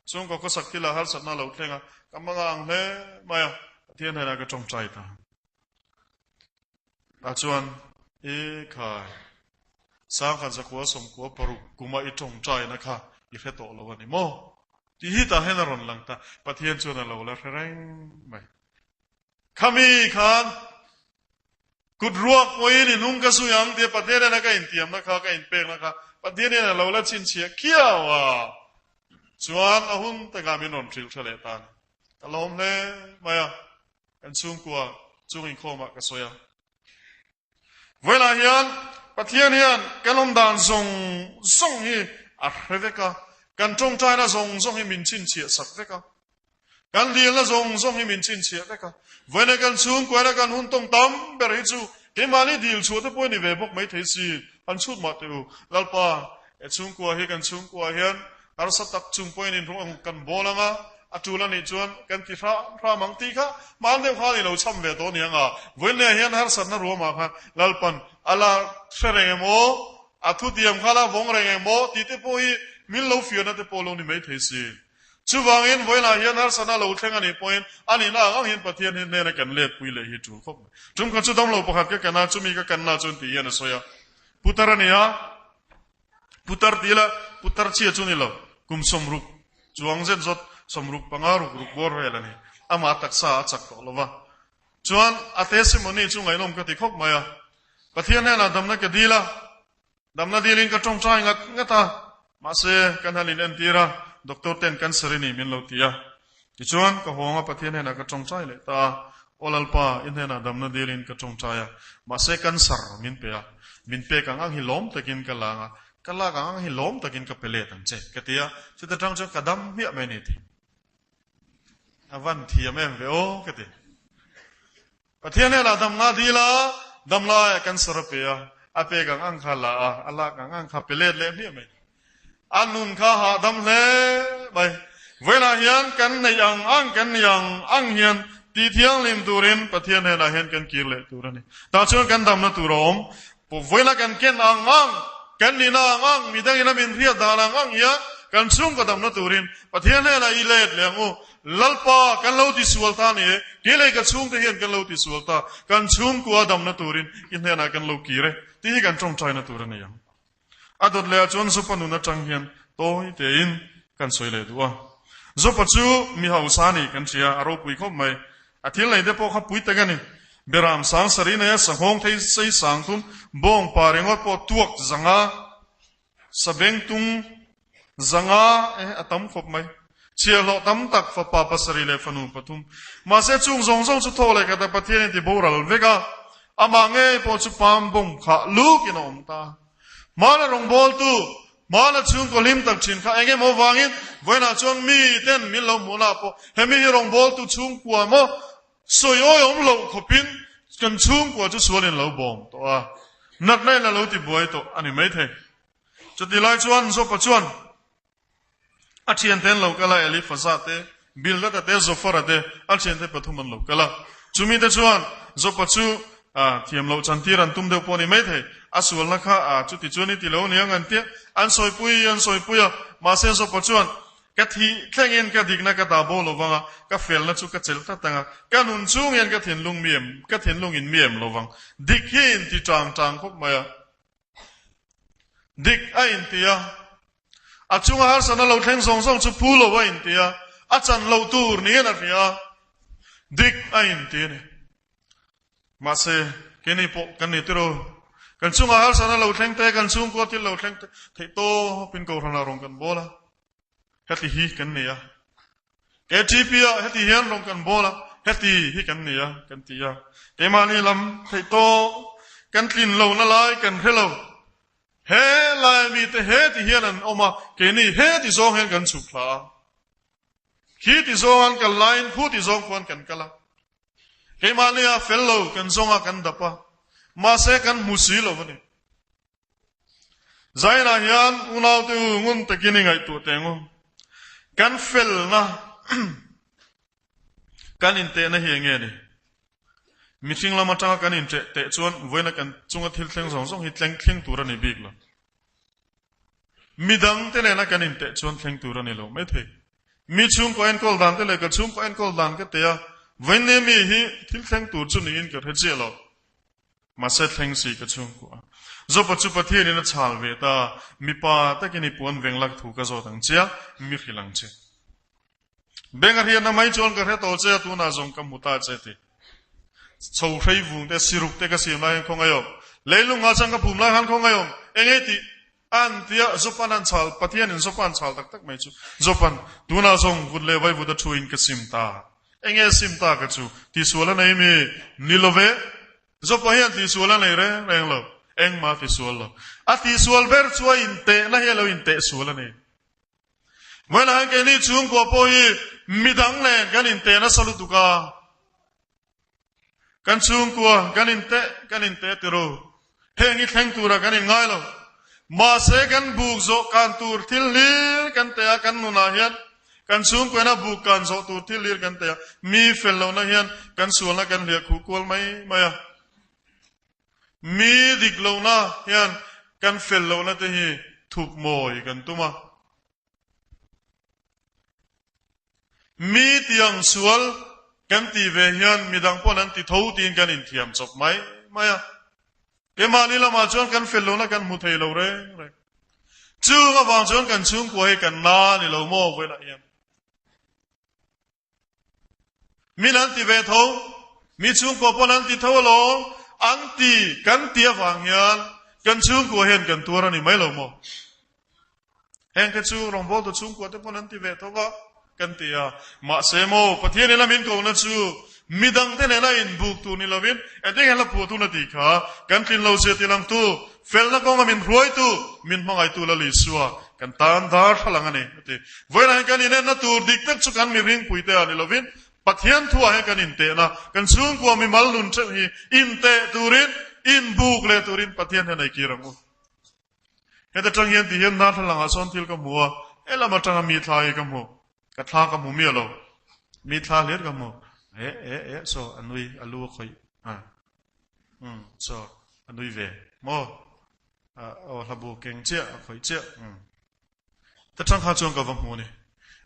chhungkaw khawsak thilah harsatna a lo thleng a, ka hmanga ang hle mai a, Pathian hnenah ka tawngtai ta. Tah chuan, E khai, sangkhat zakua sawmkua paruk kuma i tawngtaina kha i hre tawh lo a ni maw? Tih hi tah hian a rawn lang ta. Pathian chuan a lo la hre reng mai. Khami khan kut ruak pawhin i hnung ka zui ang tia Pathian hian a ka intiamna kha, ka inpekna kha Pathian hian a lo la chhinchhiah khiau a. Chuan a hun takah min rawn hrilh hre leh ta a ni. Ka lawm hle mai a, kan chhungkua chung inkhawmah ka sawi a. Vawilah hian Pathian hian kan awm dan zawng zawng hi a hre vek a, kan tawngtaina zawng zawng hi min chhinchhiah sak vek a, kan dilna zawng zawng hi min chhinchhiah vek a. Vawilah kan chhungkuaina kan hun tawng tam ber hi chu keimahni dil chhuah te pawh a ni ve bawk maithei si, han chhut mah teh u. Lalpa, he chhungkua hi kan chhungkuaah hian harsa tak chung pawhin inruang kan bawl ang a. A tul a nih chuan kan ti hram hram ang tih kha hman deuh khan i lo cham ve tawh aniang a. Vawiinleh hian harsatna ruamah khan Lalpan a la hre reng em aw, a thutiam kha la vawng reng em aw tih te pawh hi min lo fiahna te pawh lo ni mai thei si. Chuvangin vawiinah hian harsatna lo thleng a nih pawhin a nihna ang ang hian Pathian hi hnena kan letpui leh hi tul khawp mai. Tum khat chu damlo pakhat ka kan a, chumi ka kanna chuan tih hian a sawi a. Putar a ni a. Putar ti ila, putar chhia chu ni lo, kum 60 chuang zet zawt, 65 ruk ruk bawr vel a ni. Amah taksa a chak tawh lo va. Chuan a testimony chu ngaihnawm ka ti khawp mai a. Pathian hnenah damna ka dil a, damna dilin ka tawngtai ngat ngat a, mahse kan han inentir a, doctor ten cancer i ni min lo ti a. Tichuan ka hawng a, Pathian hnenah ka tawngtai leh ta a, Aw Lalpa, i hnenah damna dilin ka tawngtai a, mahse cancer min pe a, min pek ang ang hi lawm takin ka lang a, ka lak ang ang hi lawm takin ka pe let ang che, ka ti a, chuta tang chuan ka dam hmiah mai a ni ti. A van thiam em ve aw, ka ti. Pathian hnenah damna dil a, damlaiah cancer a pe a, a pek ang ang kha la a, a lak ang ang kha pe let leh hmiah mai. A nun kha hahdam hle mai. Vawiinah hian kan neih ang ang, kan nih ang ang hian tih thianghlim turin Pathian hnenah hian kan kir leh tur a ni. Tah chuan kan damna tur a awm. Vawiinah kan ken ang ang, kan nihna ang ang, midangin a min hriat dan ang ang hian kan chhungkaw damna turin Pathian hnenah i let leh ang u. Lalpa, kan lo tisual ta ni e, kei leh ka chhungte hian kan lo tisual ta, kan chhungkua damna turin i hnenah kan lo kir e, tih hi kan tawngtaina tur a ni ang. A dawt lehah chuan Zopa nun atang hian tawi tein kan sawi leh duh a. Zopa chu mi hausa a ni kan hria, a ropui khawp mai. A thil nei te pawh kha pui tak a ni. Beram sang sarih nei a, sanghawng thei sei sang thum, bawng pa ringawt pawh tuak zanga, sabengtung zanga e a tam khawp mai. Chhiahhlawh tam tak fapa pasarih leh fanu pathum. Mahse chung zawng zawng chu thaw leh khat a Pathian in ti boral vek a, amah ngei pawh chu pam bawm khah luk in a awm ta. Hmana rawngbawltu, hmana chhungkaw hlim tak thin kha eng emaw vangin vawiinah chuan mi ten min lo hmuh lah pawh hemi hi rawngbawltu chhungkua maw sawi awihawm loh khawpin kan chhungkua chu sual in lo bawm tawh a, natna in a lo ti buai tawh a ni maithei. Chutih lai chuan Zopa chuan A thiante an lo kal a, Elifaza te, Bildada te, Zofara te, a thiante pathum an lo kal a. Chumi te chuan Jopa chu thiam loh chantir an tum deuh pawh a ni maithei. A sualna kha chuti chuan i ti lo aniang an tia, an sawipui an sawipui a. Mahse Jopa chuan, Ka thih thlengin ka dikna ka dah bo lo vang a, ka felna chu ka chelh tlat ang a, ka nun chung hian ka thinlung mi em, ka thinlung in mi em lo vang. Dik hi inti tang tang khawp mai a. Dik a inti a, a chunga harsatna lo thleng zawng zawng chu phu lo a inti a, a chan loh tur niin a hria a, dik a inti a ni. Mahse, keini pawh kan ni tiro, kan chunga harsatna lo thleng te, kan chhungkua thil lo thleng te, theih tawpin Kohhranah rawn kan bawl a, heti hi kan ni a. KTP ah heti hian rawn kan bawl a, heti hi kan ni a, kan ti a. Keimahni lam theih tawh, kan tlin lo na lai kan hre lo. He lai mite he ti hian an awm a, keini he ti zawng hian kan chhuk thla a. Khi ti zawng an kal laiin khu ti zawng khuan kan kal a. Keimahni ah fel lo kan zawng a, kan dap a. Mahse kan hmu si lo a ni. Zainah hian unaute u ngun takin i ngaihtuah teh ang u. Kan felna kan intehna hi enge ni? Mihring lam atanga kan inṭeh teh chuan vawiina kan chunga thil thleng zawng zawng hi tleng thleng tur a ni bik lo. Midang te nena kan inteh chuan thleng tur a ni lo maithei. Mi chhungkaw enkawl dan te leh ka chhungkaw enkawl dan ka teh a, vawiin mi hi thil thleng tur chu niin ka hre chiah lo. Mahse thleng si ka chhungkua. Zopa chu Pathianin a chhal ve ta, mipa takin i puan veng lak thu ka zawt ang che a, mi hrilh ang che. Beng a hriatna mai chuan ka hre tawh che a, tunah zawng ka hmu ta che ti. Chho hrei vung te, siruk te ka siam lai hian khawngaih awm. Leilung ah chuan ka phum lai khan khawngaih awm. Eng ti? An ti a, Zopan an chhal, Pathianin Zopa an chhal tak tak mai chu. Zopan, tunah zawng vut leh vaivut a thu in ka sim ta. Enge sim ta ka chu? Tisual a nei mi? Ni lo ve. Zopa hian tihsual a nei reng reng lo, engmah a tisual lo. A tihsual ber chu a intehna hi a lo intehsual a ni. Vawiinah hian keini chhungkua pawh hi midang nen kan inteh nasa lutuk a. Kan chhungkua kan inteh kan inteh tiro. Heng hi thleng turah kan inngai lo. Mahse kan buk zawh kan tur thil hlir kan teh a kan nunah hian. Kan chhungkuaina buk kan zawh tur thil lir kan tei a, mi fel lohna hian kan sualna kan hliah khuh kual mai mai a. Mi dik lohna hian kan fel lohna te hi thup mawi kan tum a. Mi tiang sual kan tih ve hian midang pawn an ti tho tiin kan inthiam chawp mai mai a. Keimahni lamah chuan kan fel lohna kan hmu thei lo reng reng. Chung avang chuan kan chhungkua hi kan na ni lo maw vawilah hian. Min an ti ve tho, mi chhungkua pawn an ti tho alawm, an ti kan ti avang hian kan chhungkua hian kan tuar a ni mai lo maw? Heng te chu rawngbawltu chhungkua te pawn an ti ve tho va kan ti a. Mahse maw, Pathian in a min kohna chu midang te nena inbuk tur ni lovin engtin nge hla phuah tun a tih kha kan tlin lo zia tilangtu, felna kawnga min hruaitu, min hmangaitu Lal Isua kan tan dar thlalang a ni a ti. Vawiinah hian kan inenna tur dik tak chu kan mihringpui te ah ni lovin Pathian thuah hian kan intehna, kan chhungkua mimal nun theuh hi inteh turin, inbuk leh turin Pathian hian ei kir ang u. Heta tang hian ti hian darthlalang ah sawn thil ka hmu a, helam atanga mi thla hi ka hmu, ka thla ka hmu miah lo, mi thla hlir ka hmu, e e e saw a nui a lu a khawih a, umm saw a nui ve maw, a aw hlabu keng chiah a khawih chiah umm. Ta tang kha chuan ka va hmu a ni.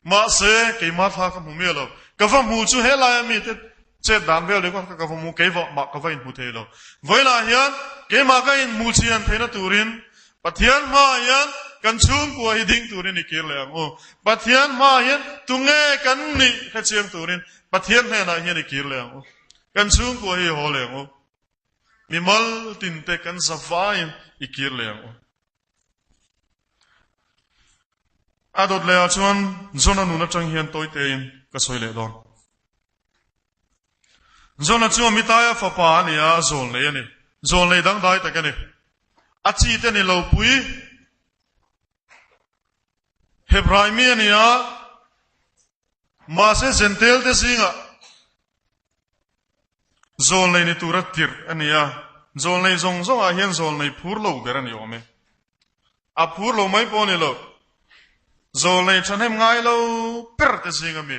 Mahse, keimah thla ka hmu miah lo. Ka va hmu chu helaia mite chet dan vel ringawt kha ka va hmu, keivah mah ka va inhmu thei lo. Vawilah hian keimah ka inhmu chian theihna turin Pathian hmaah hian kan chhungkua hi ding turin i kir leh ang u. Pathian hmaah hian tunge kan nih hre chiang turin Pathian hnenah hian i kir leh ang u. Kan chhungkua hi i haw leh ang u. Mimal tinte kan zavaiin i kir leh ang u. A dawt leh ah chuan Jona nun atang hian tawi tein ka sawi leh dawn. Jona chu Amitaia fapa a ni a, zawl nei a ni. Zawl nei dangdai tak a ni. A chi te ni lo pui. Hebrai mi a ni a, mahse Zentel te zingah Zawlnei ni tura tirh a ni a, zawlnei zawng zawngah hian zawlnei phur lo ber a ni awm e. A phur lo mai pawh a ni lo. Zawlnei thahnem ngai lo ber te zing a mi.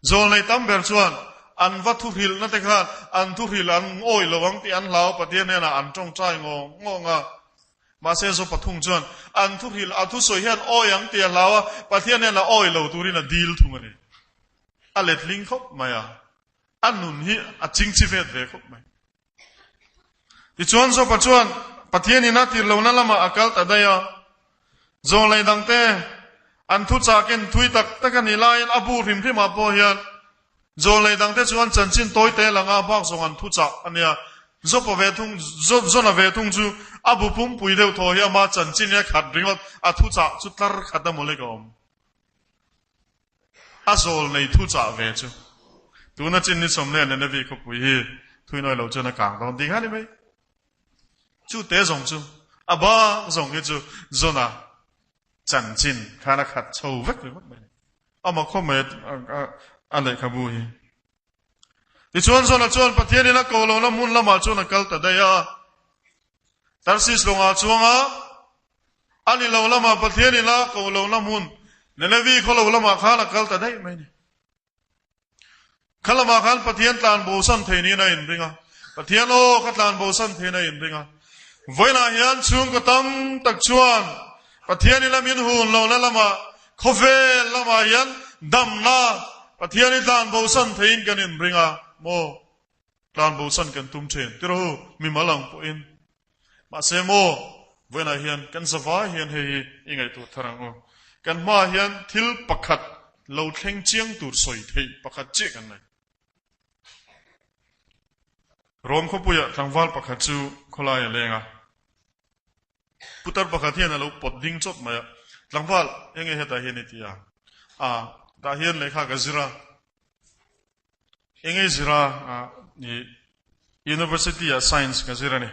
Zawlnei tam ber chuan an va thuhrilhna te khan an thuhrilh an awih lo ang tih an hlau Pathian hnenah an tawngtai ngawng ngawng a. Mahse Zawpa thung chuan an thuhrilh a thusawi hian awih ang tih a hlau a, Pathian hnenah awih lo turin a dil thung a ni. A letling khawp mai a. A nun hi a chingchi vet ve khawp mai. Tichuan Jopa chuan Pathian in a tir lohna lamah a kal ta daih a. Zawnglei dangte an thu chakin thui tak tak a nih laiin a bu hrim hrimah pawh hian zawnglei dangte chuan chanchin tawi te langa bak zawng an thu chah a nia. Jopa ve thung, Jona ve thung chu a bu pumpui deuh thaw hi ama chanchin hi a khat ringawt, a thu chah chu tlar khat a mawlek a awm. A zawl nei thu chah ve chu. Tuna chin ni sawm leh Nenevi khawpui hi thuinawi lo chuan a kang dawn ding a ni mai. Chu te zawng chu a bak zawng hi chu Jona chanchin khan a khat chho vek ringawt mai a ni. Amah khawp mai a lehkhabu hi. Tichuan Jona chuan Pathianin a ko lohna hmun lamah chuan a kal ta daih a. Tarsis lawngah chuang a, A ni lo lamah Pathian in a ko lohna hmun Nenevi khaw lo lamah khan a kal ta daih mai a ni. Kha lamah khan Pathian tlan bosan thei niin a inring a. Pathian aw kha tlan bosan theiin a inring a. Vawiinah hian chhungkaw tam tak chuan Pathian in a min hun lohna lamah khawvel lamah hian damna Pathian i tlan bosan theiin kan inring a maw? Tlan bosan kan tum thin. Tirahu, mimal ang pawhin. Mahse maw, vawiinah hian kan zavai hian hei hi i ngaihtuah thar ang u. Kan hmaah hian thil pakhat lo thleng chiang tur sawi theih pakhat chiah kan nei. Rom khawpuiah tlangval pakhat chu khawlai a leng a. Putar pakhat hian a lo pawt ding chawt mai a. Tlangval, enge hetah hian i ti a? A, tah hian lehkha ka zir a. Enge zir a, i University ah Science ka zir a ni.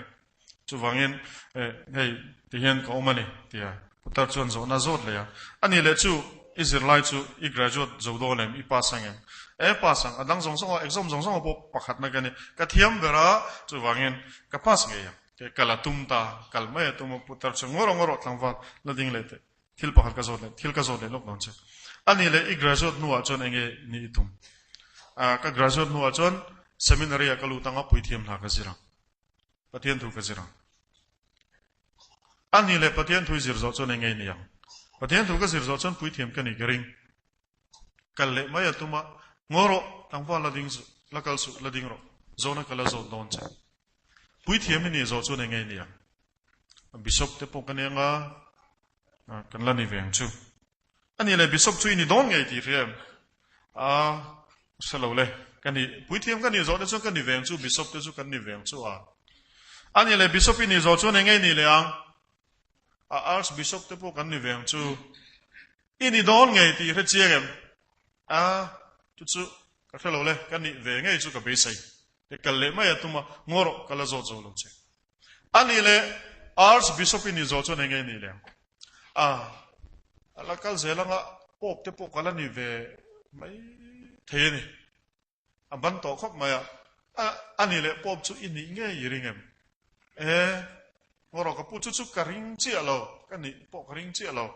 Chuvangin hei ti hian ka awm a ni tia putar chuan zawhna zawt leh a. A nih leh chu i zirlai chu i graduate zo dawn em, i pass ang em? E pass ang, a dang zawng zawng a, exam zawng zawng a pawh pakhatna ka ni. Ka thiam ber a, chuvangin ka pass ngei ang. Kal a tum ta, kal mai a tum a, putar chu ngawr ngawr tlangval la ding leh teh. Thil pakhat ka zawt leh, thil ka zawt leh lawk dawn che. Ani leh i graduate hnuah chuan enge ni i tum? Ka graduate hnuah chuan seminary ah ka lut anga puithiam hna ka zir ang. Pathian thu ka zir ang. Ani leh Pathian thu i zir zawh chuan enge i ni ang? Pathian thu ka zir zawh chuan puithiam ka ni ka ring. Kal leh mai a tum a, Ngaw rawh, tlangval la ding suh, la kal suh, la ding rawh, zawhna ka la zawt dawn che. Puithiam i nih zawh chuan enge i ni ang? Bishop te pawh ka ni anga, kan la ni ve ang chu. A nih leh Bishop chu i ni dawn ngei tih hria em? A, hre lo le, ka ni, puithiam ka nih zawh te chuan ka ni ve ang chu, Bishop te chu kan ni ve ang chu a. A nih leh Bishop i nih zawh chuan enge i nih leh ang? A, Archbishop te pawh kan ni ve ang chu. I ni dawn ngei tih hre chiang em? A, chu chu ka hre lo le, ka nih ve ngei chu ka beisei. Te kal leh mai a tum a, ngaw rawh, ka la zawt zo lo che. A nih leh Archbishop i nih zawh chuan enge nih leh ang? A, a la kal zel anga Pope te pawh ka la ni ve mai thei a ni. A ban tawh khawp mai a, a, a nih leh Pope chu i nih ngei i ring em? E, ngaw rawh ka pu chu chu ka ring chiah lo, ka nih pawh ka ring chiah lo.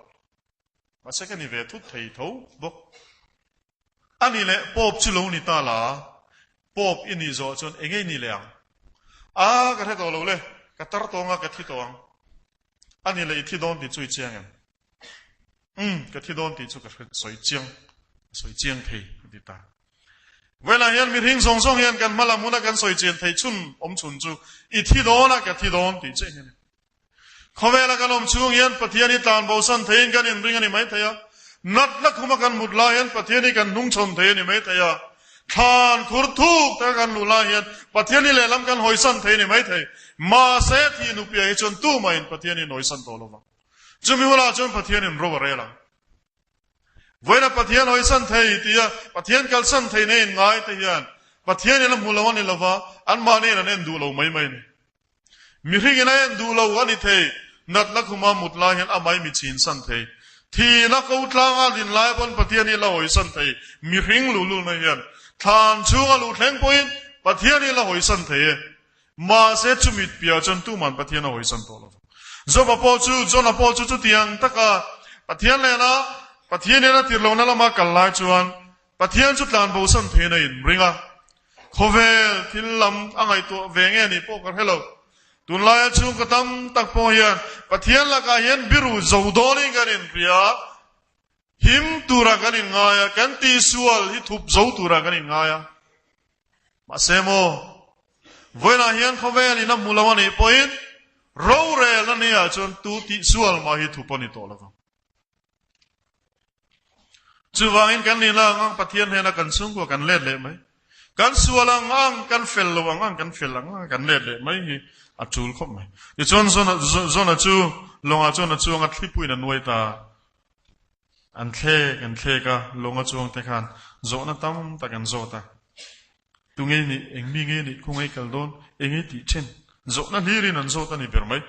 Mahse ka ni ve thut thei tho bawk. A nih leh Pope chu lo ni ta la, Pope i nih zawh chuan enge i nih leh ang? A, ka hre tawh lo le, ka tar tawng a, ka thi tawh ang. A nih leh i thi dawn tih chu i chiang em? Umm, ka thi dawn tih chu ka hre sawi chiang, ka sawi chiang thei, a ti ta. Vawilah hian mihring zawng zawng hian kan hma lam huna kan sawi chian theih chhun awm chhun chu i thi dawn a, ka thi dawn tih chiah hi a ni. Khawvela kan awm chhung hian Pathian hi tlan bosan theiin kan inring a ni mai thei a. Natna khuma kan mut lai hian Pathian hi kan hnungchhawn thei a ni mai thei a. Thlan khur thuk taka kan luh lai hian Pathian hi lehlam kan hawisan thei a ni mai thei. Mahse, thih nupiah hi chuan tumahin Pathian hi an hawisan tawh lo vang. Chumi hunah chuan Pathianin ro a rel ang. Vawiina Pathian hawisan thei tia Pathian kalsan thei nei in ngai te hian Pathianin a hmu lo a ni lova, anmahniin an en duh lo mai mai a ni. Mihringin a en duh lo a ni thei, natna khuma mut lai hian amah i mi chhin san thei. Thihna ko tlanga din lai pawn Pathian hi la hawisan thei, mihring luhlulna hian thlan chhunga luh thleng pawhin Pathian hi la hawisan thei e. Mahse chumit piah chuan tuman Pathian a hawisan tawh lo. Joba pawh chu, Jona pawh chu chutiang taka Pathian lehna, Pathian hian a tir lohna lama kal lai chuan Pathian chu tlan bosan theiin a inring a, khawvel thil lam a ngaihtuah ve nge nih pawh ka hre lo. Tunlaia chhungkaw tam tak pawh hian Pathian lakah hian biru zo dawnin kan inhria a, him turah kan inngai a, kan tihsual hi thup zo turah kan inngai a. Mahse maw, vawiinah hian khawvel in a hmu lo a nih pawhin rorel a nih ah chuan tu tihsual mah hi thup a ni tawh lo vang. Chuvangin kan nihna ang ang Pathian hnena kan chhungkua kan let leh mai. Kan sual ang ang, kan fel lo ang ang, kan fel ang ang kan let leh mai hi a tul khawp mai. Tichuan Zona, Zona chu lawngah chuan a chuang a, thlipuiin a nuai ta. An thlek, an thlek a, lawnga chuang te khan zawhna tam tak an zawt a. Tu ngei nih, eng mi ngei nih, khaw ngei kal dawn, eng ngei tih thin. Zawhna hlirin an zawt a ni ber mai.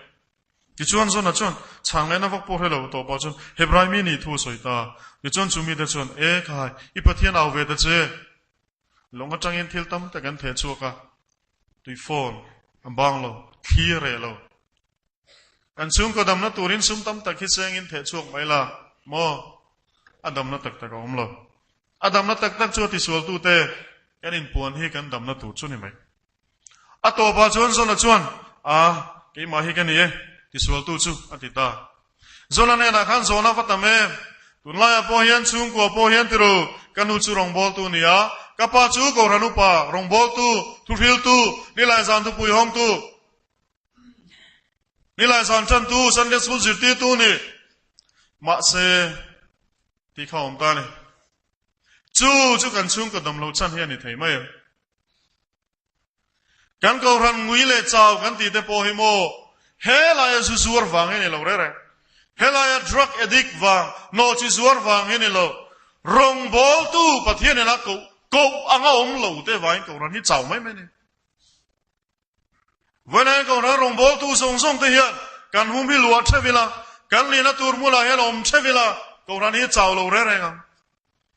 Tichuan Jona chuan chhang lehna vak pawh hre lo tawh pah chuan Hebrai mi nih thu a sawi ta. Tichuan chu mite chuan, E khai, i Pathian au ve ta che! Lawng atangin thil tam tak an theh chhuak a, tuifawn a bang lo, thli a reh lo. Kan chhungkaw damna turin sum tam tak hi chengin theh chhuak mai la maw? A damna tak tak a awm lo. A damna tak tak chu a tisualtute kan inpuan hi kan damna tur chu ni mai. A tawpah chuan Zona chuan, A, keimah hi ka ni e, tisualtu chu, a ti ta. Zona hnenah khan zawhna va tam em? Tunlaiah pawh hian chhungkua pawh hian ti ru, ka nu chu rawngbawltu a ni a, ka pa chu Kohhran upa, rawngbawltu, thuhriltu, nilai zan thupui hawngtu, nilai zan tantu, Sunday School zirtirtu a ni. Mahse, tih kha a awm ta a ni. Chu chu kan chhungkaw damloh chan hi a ni thei mai em? Kan kohhran ngui leh chau kan tih te pawh hi maw helaia zu zuar vang hi ni lo reng reng. Helaia drug addict vang, nawhchi zuar vang hi ni lo. Rawngbawltu Pathian ina koh koh anga awm lo te vangin kohhran hi chau mai mai a ni. Vawiin kohhran rawngbawltu zawng zawng te hian kan hum hi luah theuh ila, kan lihna tur hmunah hian awm theuh ila, kohhran hi chau lo reng reng ang.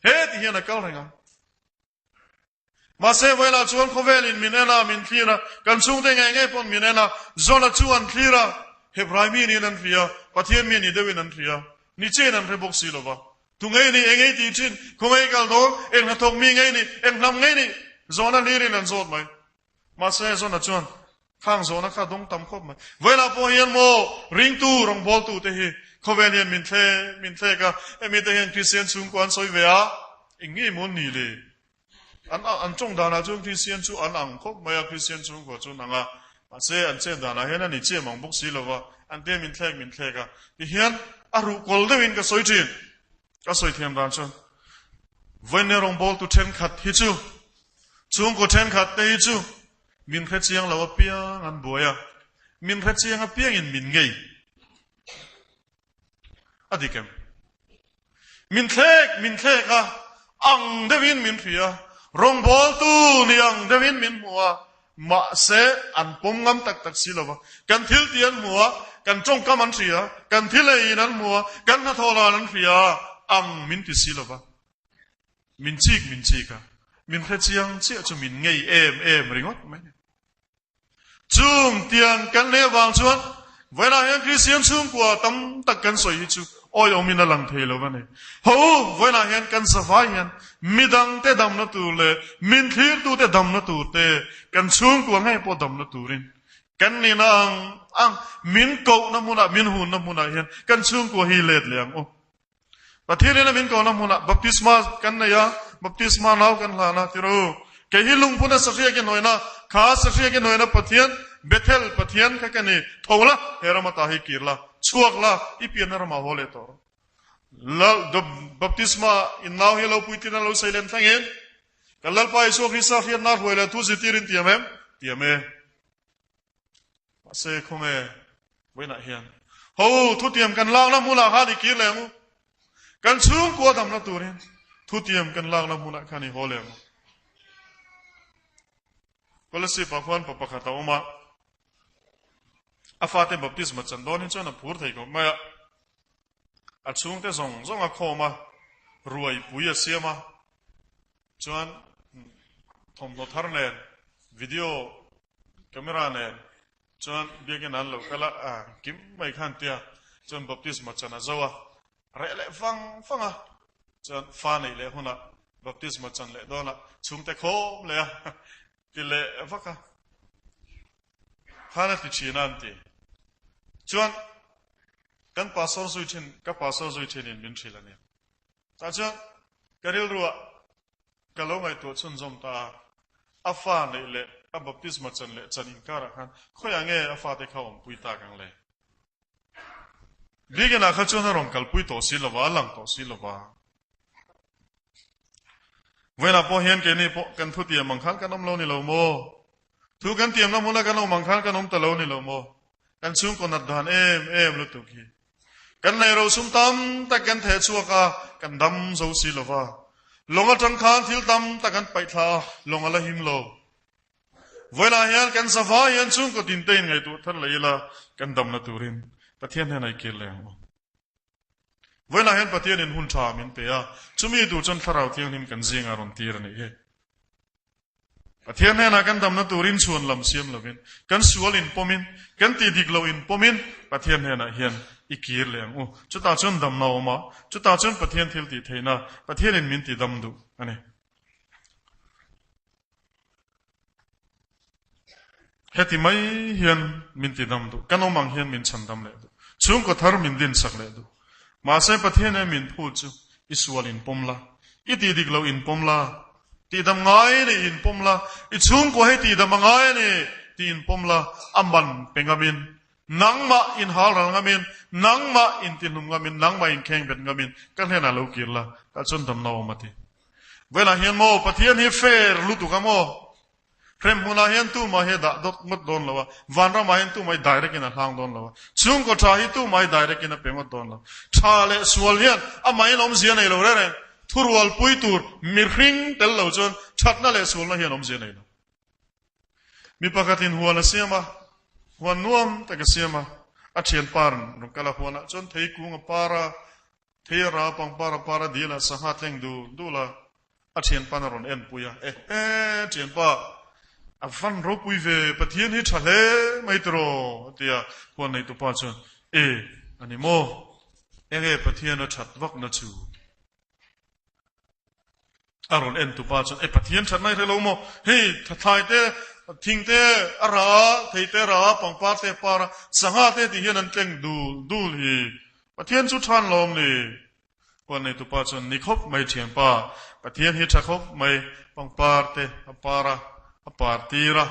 He ti hian a kal reng ang. Mahse, vawilah chuan khawvelin min en a, min thlir a, kan chhungte ngei ngei pawn min en a, Jona chu an thlir a, Hebrai mi niin an hria, Pathian mi ni deuhin an hria, ni chiahin an hre bawk si lo va. Tu ngei nih eng ei ti thin, khaw ngei kal dawn, eng hnathawk mi ngei nih, eng hnam ngei nih, zawhna hlirin an zawt mai. Mahse, Zona chuan khang zawhna kha dawng tam khawp mai. Vawilah pawh hian maw ringtu rawngbawltu te hi khawvel hian min thlek min thlek a, hemi te hian Kristian chhungkua an sawi ve a, eng nge maw an nih le? An an tawng danah chuan Kristian chu an ang khawp mai a, Kristian chhungkua chu an ang a, mahse an chet danah hian a ni chiam ang bawk si lo va, an te min thlek min thlek a. Tihian a ruhkawl deuhin ka sawi thin. Ka sawi thiam dan chuan vawiin rawngbawltu thenkhat hi chu chhungkaw thenkhat te hi chu min hre chiang lo apiang an buai a, min hre chiang apiangin min ngei. A dik em? Min thlek min thlek a, ang deuhin min hria, rawngbawltu ni ang deuhin min hmu a, Mahse, an pawm ngam tak tak si lova. Kan thil tih an hmu a, kan tawngkam an hria, kan thil ei in an hmu a, kan hnathawh dan an hria ang min ti si lova. Min chik min chik a, min hre chiang chiah chu min ngei em em ringawt mai. Chung tiang kan leh avang chuan Vawiinah hian Kristian chhungkua tam tak kan sawi hi chu awiawmin a lang thei lo a ni. Ho u, vawiinah hian kan zavai hian midangte damna tur leh min thlirtute damna tur te, kan chhungkua ngei pawh damna turin kan nihna ang ang min kohna hmunah, min hunna hmunah hian kan chhungkua hi let leh ang u. Pathianin a min kohna hmunah baptisma kan nei a, baptisma nau kan hlan a, tirh u. Kei hi lungphuna sahriak i hnuaina, kha sahriak i hnuaina Pathian, Bethel Pathian kha ka ni, tho la, he rama ta hi kir la, chhuak la, i pianna ramah haw leh tawh rawh. Lal, baptisma in nau hi lo puitlin a lo seilen thlengin, kan Lalpa Isua Krista hriatna hruai leh thu zirtirin tiam em? Tiam e. Mahse, khawnge vawiinah hian ho thutiam kan lakna hmunah khan i kir leh ang u. Kan chhungkua damna turin thutiam kan lakna hmunah khan i haw leh ang u. Kolasib-ah khuan pa pakhat a awm a, a fate baptisma chan dawn hi chuan a phur thei khawp mai a. A chhungte zawng zawng a khawm a, ruai pui a siam a, chuan thawmhnaw thar nen, video camera nen chuan biakin an lo kal a, a kim mai khan tia chuan baptisma chan a zo a, reh leh fang fang a, chuan fa neih leh hunah baptisma chan leh dawnah chhungte khawm leh a ti leh vak a, khan a ti thin a an ti. Chuan kan pastor zui thin, ka pastor zui thinin min hrilh a ni. Tah chuan ka rilruah ka lo ngaihtuah chhunzawm ta a, a fa neih leh a baptisma chan leh chan inkarah khan khawiah nge a fate kha awmpui tak ang le? Biakinah kha chuan a rawn kalpui tawh si lova, a lang tawh si lova. Vawiinah pawh hian keini pawh kan thu tiam ang khan kan awm lo ni lo maw? Thu kan tiamna hmuna kan awm ang khan kan awm ta lo ni lo maw? Kan chhungkaw nat dan em em lutuk hi. Kan nei rosum tam tak kan theh chhuak a, kan dam zo si lo va. Lawng atang khan thil tam tak an paih thla a, lawng a la him lo. Vawiinah hian kan zava hian chhungkaw tinte in ngaihtuah thar leh ila, kan damna turin Pathian hian a i kir leh ang u. Vawiinah hian Pathianin hun tha min pe a, chumi tur chuan Thlarau Thianghlim kan zingah rawn tir a nih hi. Pathian hnenah kan damna turin chhuan lam siam lovin, kan sual inpawmin, kan tih dik loh inpawmin Pathian hnenah hian i kir leh ang u. Chutah chuan damna a awm a, chutah chuan Pathian thil tih theihna, Pathianin min ti dam duh a ni. Heti mai hian min ti dam duh, kan awm ang hian min chhan dam leh duh, chhungkaw thar min dinsak leh duh. Mahse Pathian e min phut chu i sual inpawm la, i tih dik loh inpawm la, tihdam ngai a nih inpawm la, i chhungkua hi tihdam a ngai a ni tih inpawm la, a man pe ngamin, nangmah inhal ral ngamin, nangmah intihlum ngamin, nangmah inkhengbet ngamin ka hnenah lo kir la, tah chuan damna awm a ti. Velah hian maw Pathian hi fair lutuk a maw? Hrem hmunah hian tumah hi a dah dawt ngawt dawn lo a, vanramah hian tumah hi direct in a hlang dawn lo a, chhungkaw tha hi tumah hi direct in a pe ngawt dawn lo. Tha leh sual hian amahin awmzia nei lo reng reng, thurualpui tur mihring tel lo chuan thatna leh sualna hian awmzia nei lo. Mi pakhatin huan a siam a, huan nuam tak a siam a, a thianpa rawn kal a, huanah chuan theikung a par a, Thei a ra, pangpar a par a dil a, sangha tleng dul dul a, a thianpa'n a rawn en pui a, Ehe, thianpa, a van ropui ve, Pathian hi tha hle mai tiraw? a ti a, huan neitupa chuan, E, a ni maw? Enge Pathian a that vakna chu? A rawn en tupa chuan, E Pathian thatna i hre lo maw? Hei, thlai te, thing te a rah a, thei te a rah a, pangpar te a par a, sangha te tih hian an tleng dul dul hi. Pathian chu than lawm ni? Huan nei tupa chuan, Ni khawp mai thianpa, Pathian hi tha khawp mai, pangpar te a par a, a par tir a,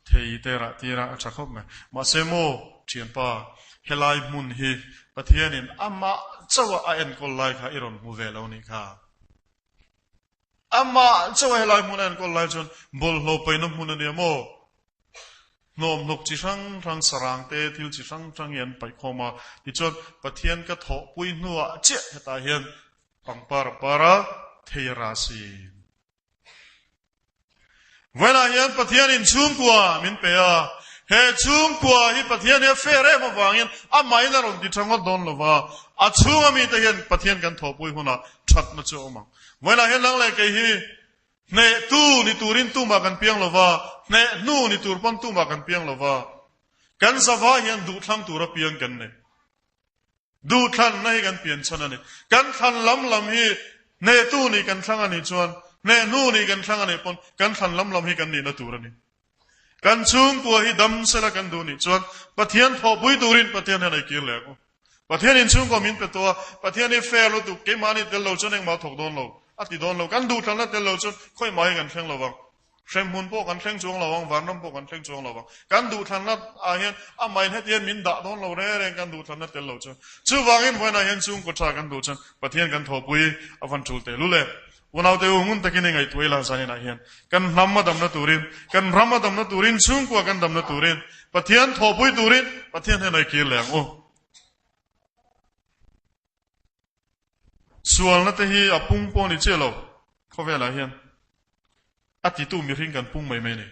thei te rah tir a, a tha khawp mai. Mahse maw thianpa, helai hmun hi Pathianin amah chauha a enkawl lai kha i rawn hmu ve lo nih kha. Amah chauha helai hmun a enkawl lai chuan bawlhhlawh paihna hmun a nia maw? Hnawmhnawk chi hrang hrang, sarang te, thil chi hrang hrang hi an paih khawm a. Tichuan, Pathian ka thawhpui hnuah chiah hetah hian pangpar a par a, thei a rah si. Vawiinah hian Pathianin chhungkua min pe a, he chhungkua hi Pathian hi a fair em avangin amahin a rawn ti tha ngawt dawn lo va, a chhunga mite hian Pathian kan thawhpui hunah thatna chu a awm ang. Vawiinah hian nang leh kei hi hnehtu ni turin tumah kan piang lo va, hneh hnu ni tur pawn tumah kan piang lo va, kan zava hian duhthlang tura piang kan nei. Duhthlanna hi kan pian chhan a ni. Kan thlan lam lam hi hnehtu nih kan thlang a nih chuan hnehnu nih kan thlang a nih pawn kan thlan lam lam hi kan nihna tur a ni. Kan chhungkua hi dam sela kan duh nih chuan Pathian thawhpui turin Pathian hian a i kir leh ang u. Pathian in chhungkua min pe tawh a, Pathian hi fair lutuk, keimahni tel lo chuan engmah a thawk dawn lo, a ti dawn lo. Kan duhthlanna tel lo chuan khawimah hi kan thleng lo vang. Hremhmun pawh kan thleng chuang lo ang, vanram pawh kan thleng chuang lo ang. Kan duhthlanna ah hian amahin heti hian min dah dawn lo reng reng kan duhthlanna tel lo chuan. Chuvangin vawiinah hian chhungkaw tha kan duh chuan Pathian kan thawhpui a van tul teh lul e. Unaute u, ngun takin i ngaihtuah ila zaninah hian kan hnam a damna turin, kan ram a damna turin, chhungkua kan damna turin, Pathian thawhpui turin Pathian hian a i kir leh ang u. Sualna te hi a pung pawh ni chiah lo, khawvelah hian a titu mihring kan pung mai mai a ni.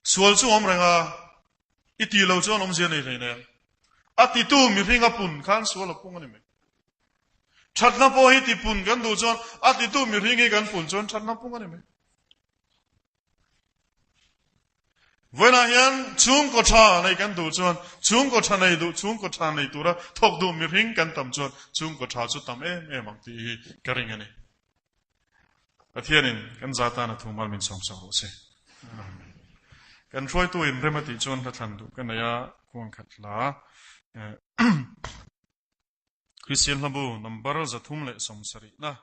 Sual chu awm reng a, i ti lo chuan awmzia nei hlei nen. A titu mihring a pun khan sual a pung a ni mai. Thatna pawh hi tipun kan duh chuan a titu mihring hi kan pun chuan thatna pung a ni mai. Vawiinah hian chhungkaw tha nei kan duh chuan chhungkaw tha nei duh, chhungkaw tha nei tura thawk duh mihring kan tam chuan chhungkaw tha chu tam em em ang tih hi ka ring a ni. Pathianin kan za tana thu mal min sawmsak rawh se. Amen. Kan hruaitu in rem a tih chuan hla thlan duh ka nei a, khuang khat hla. Kristian hlabu number 370 na.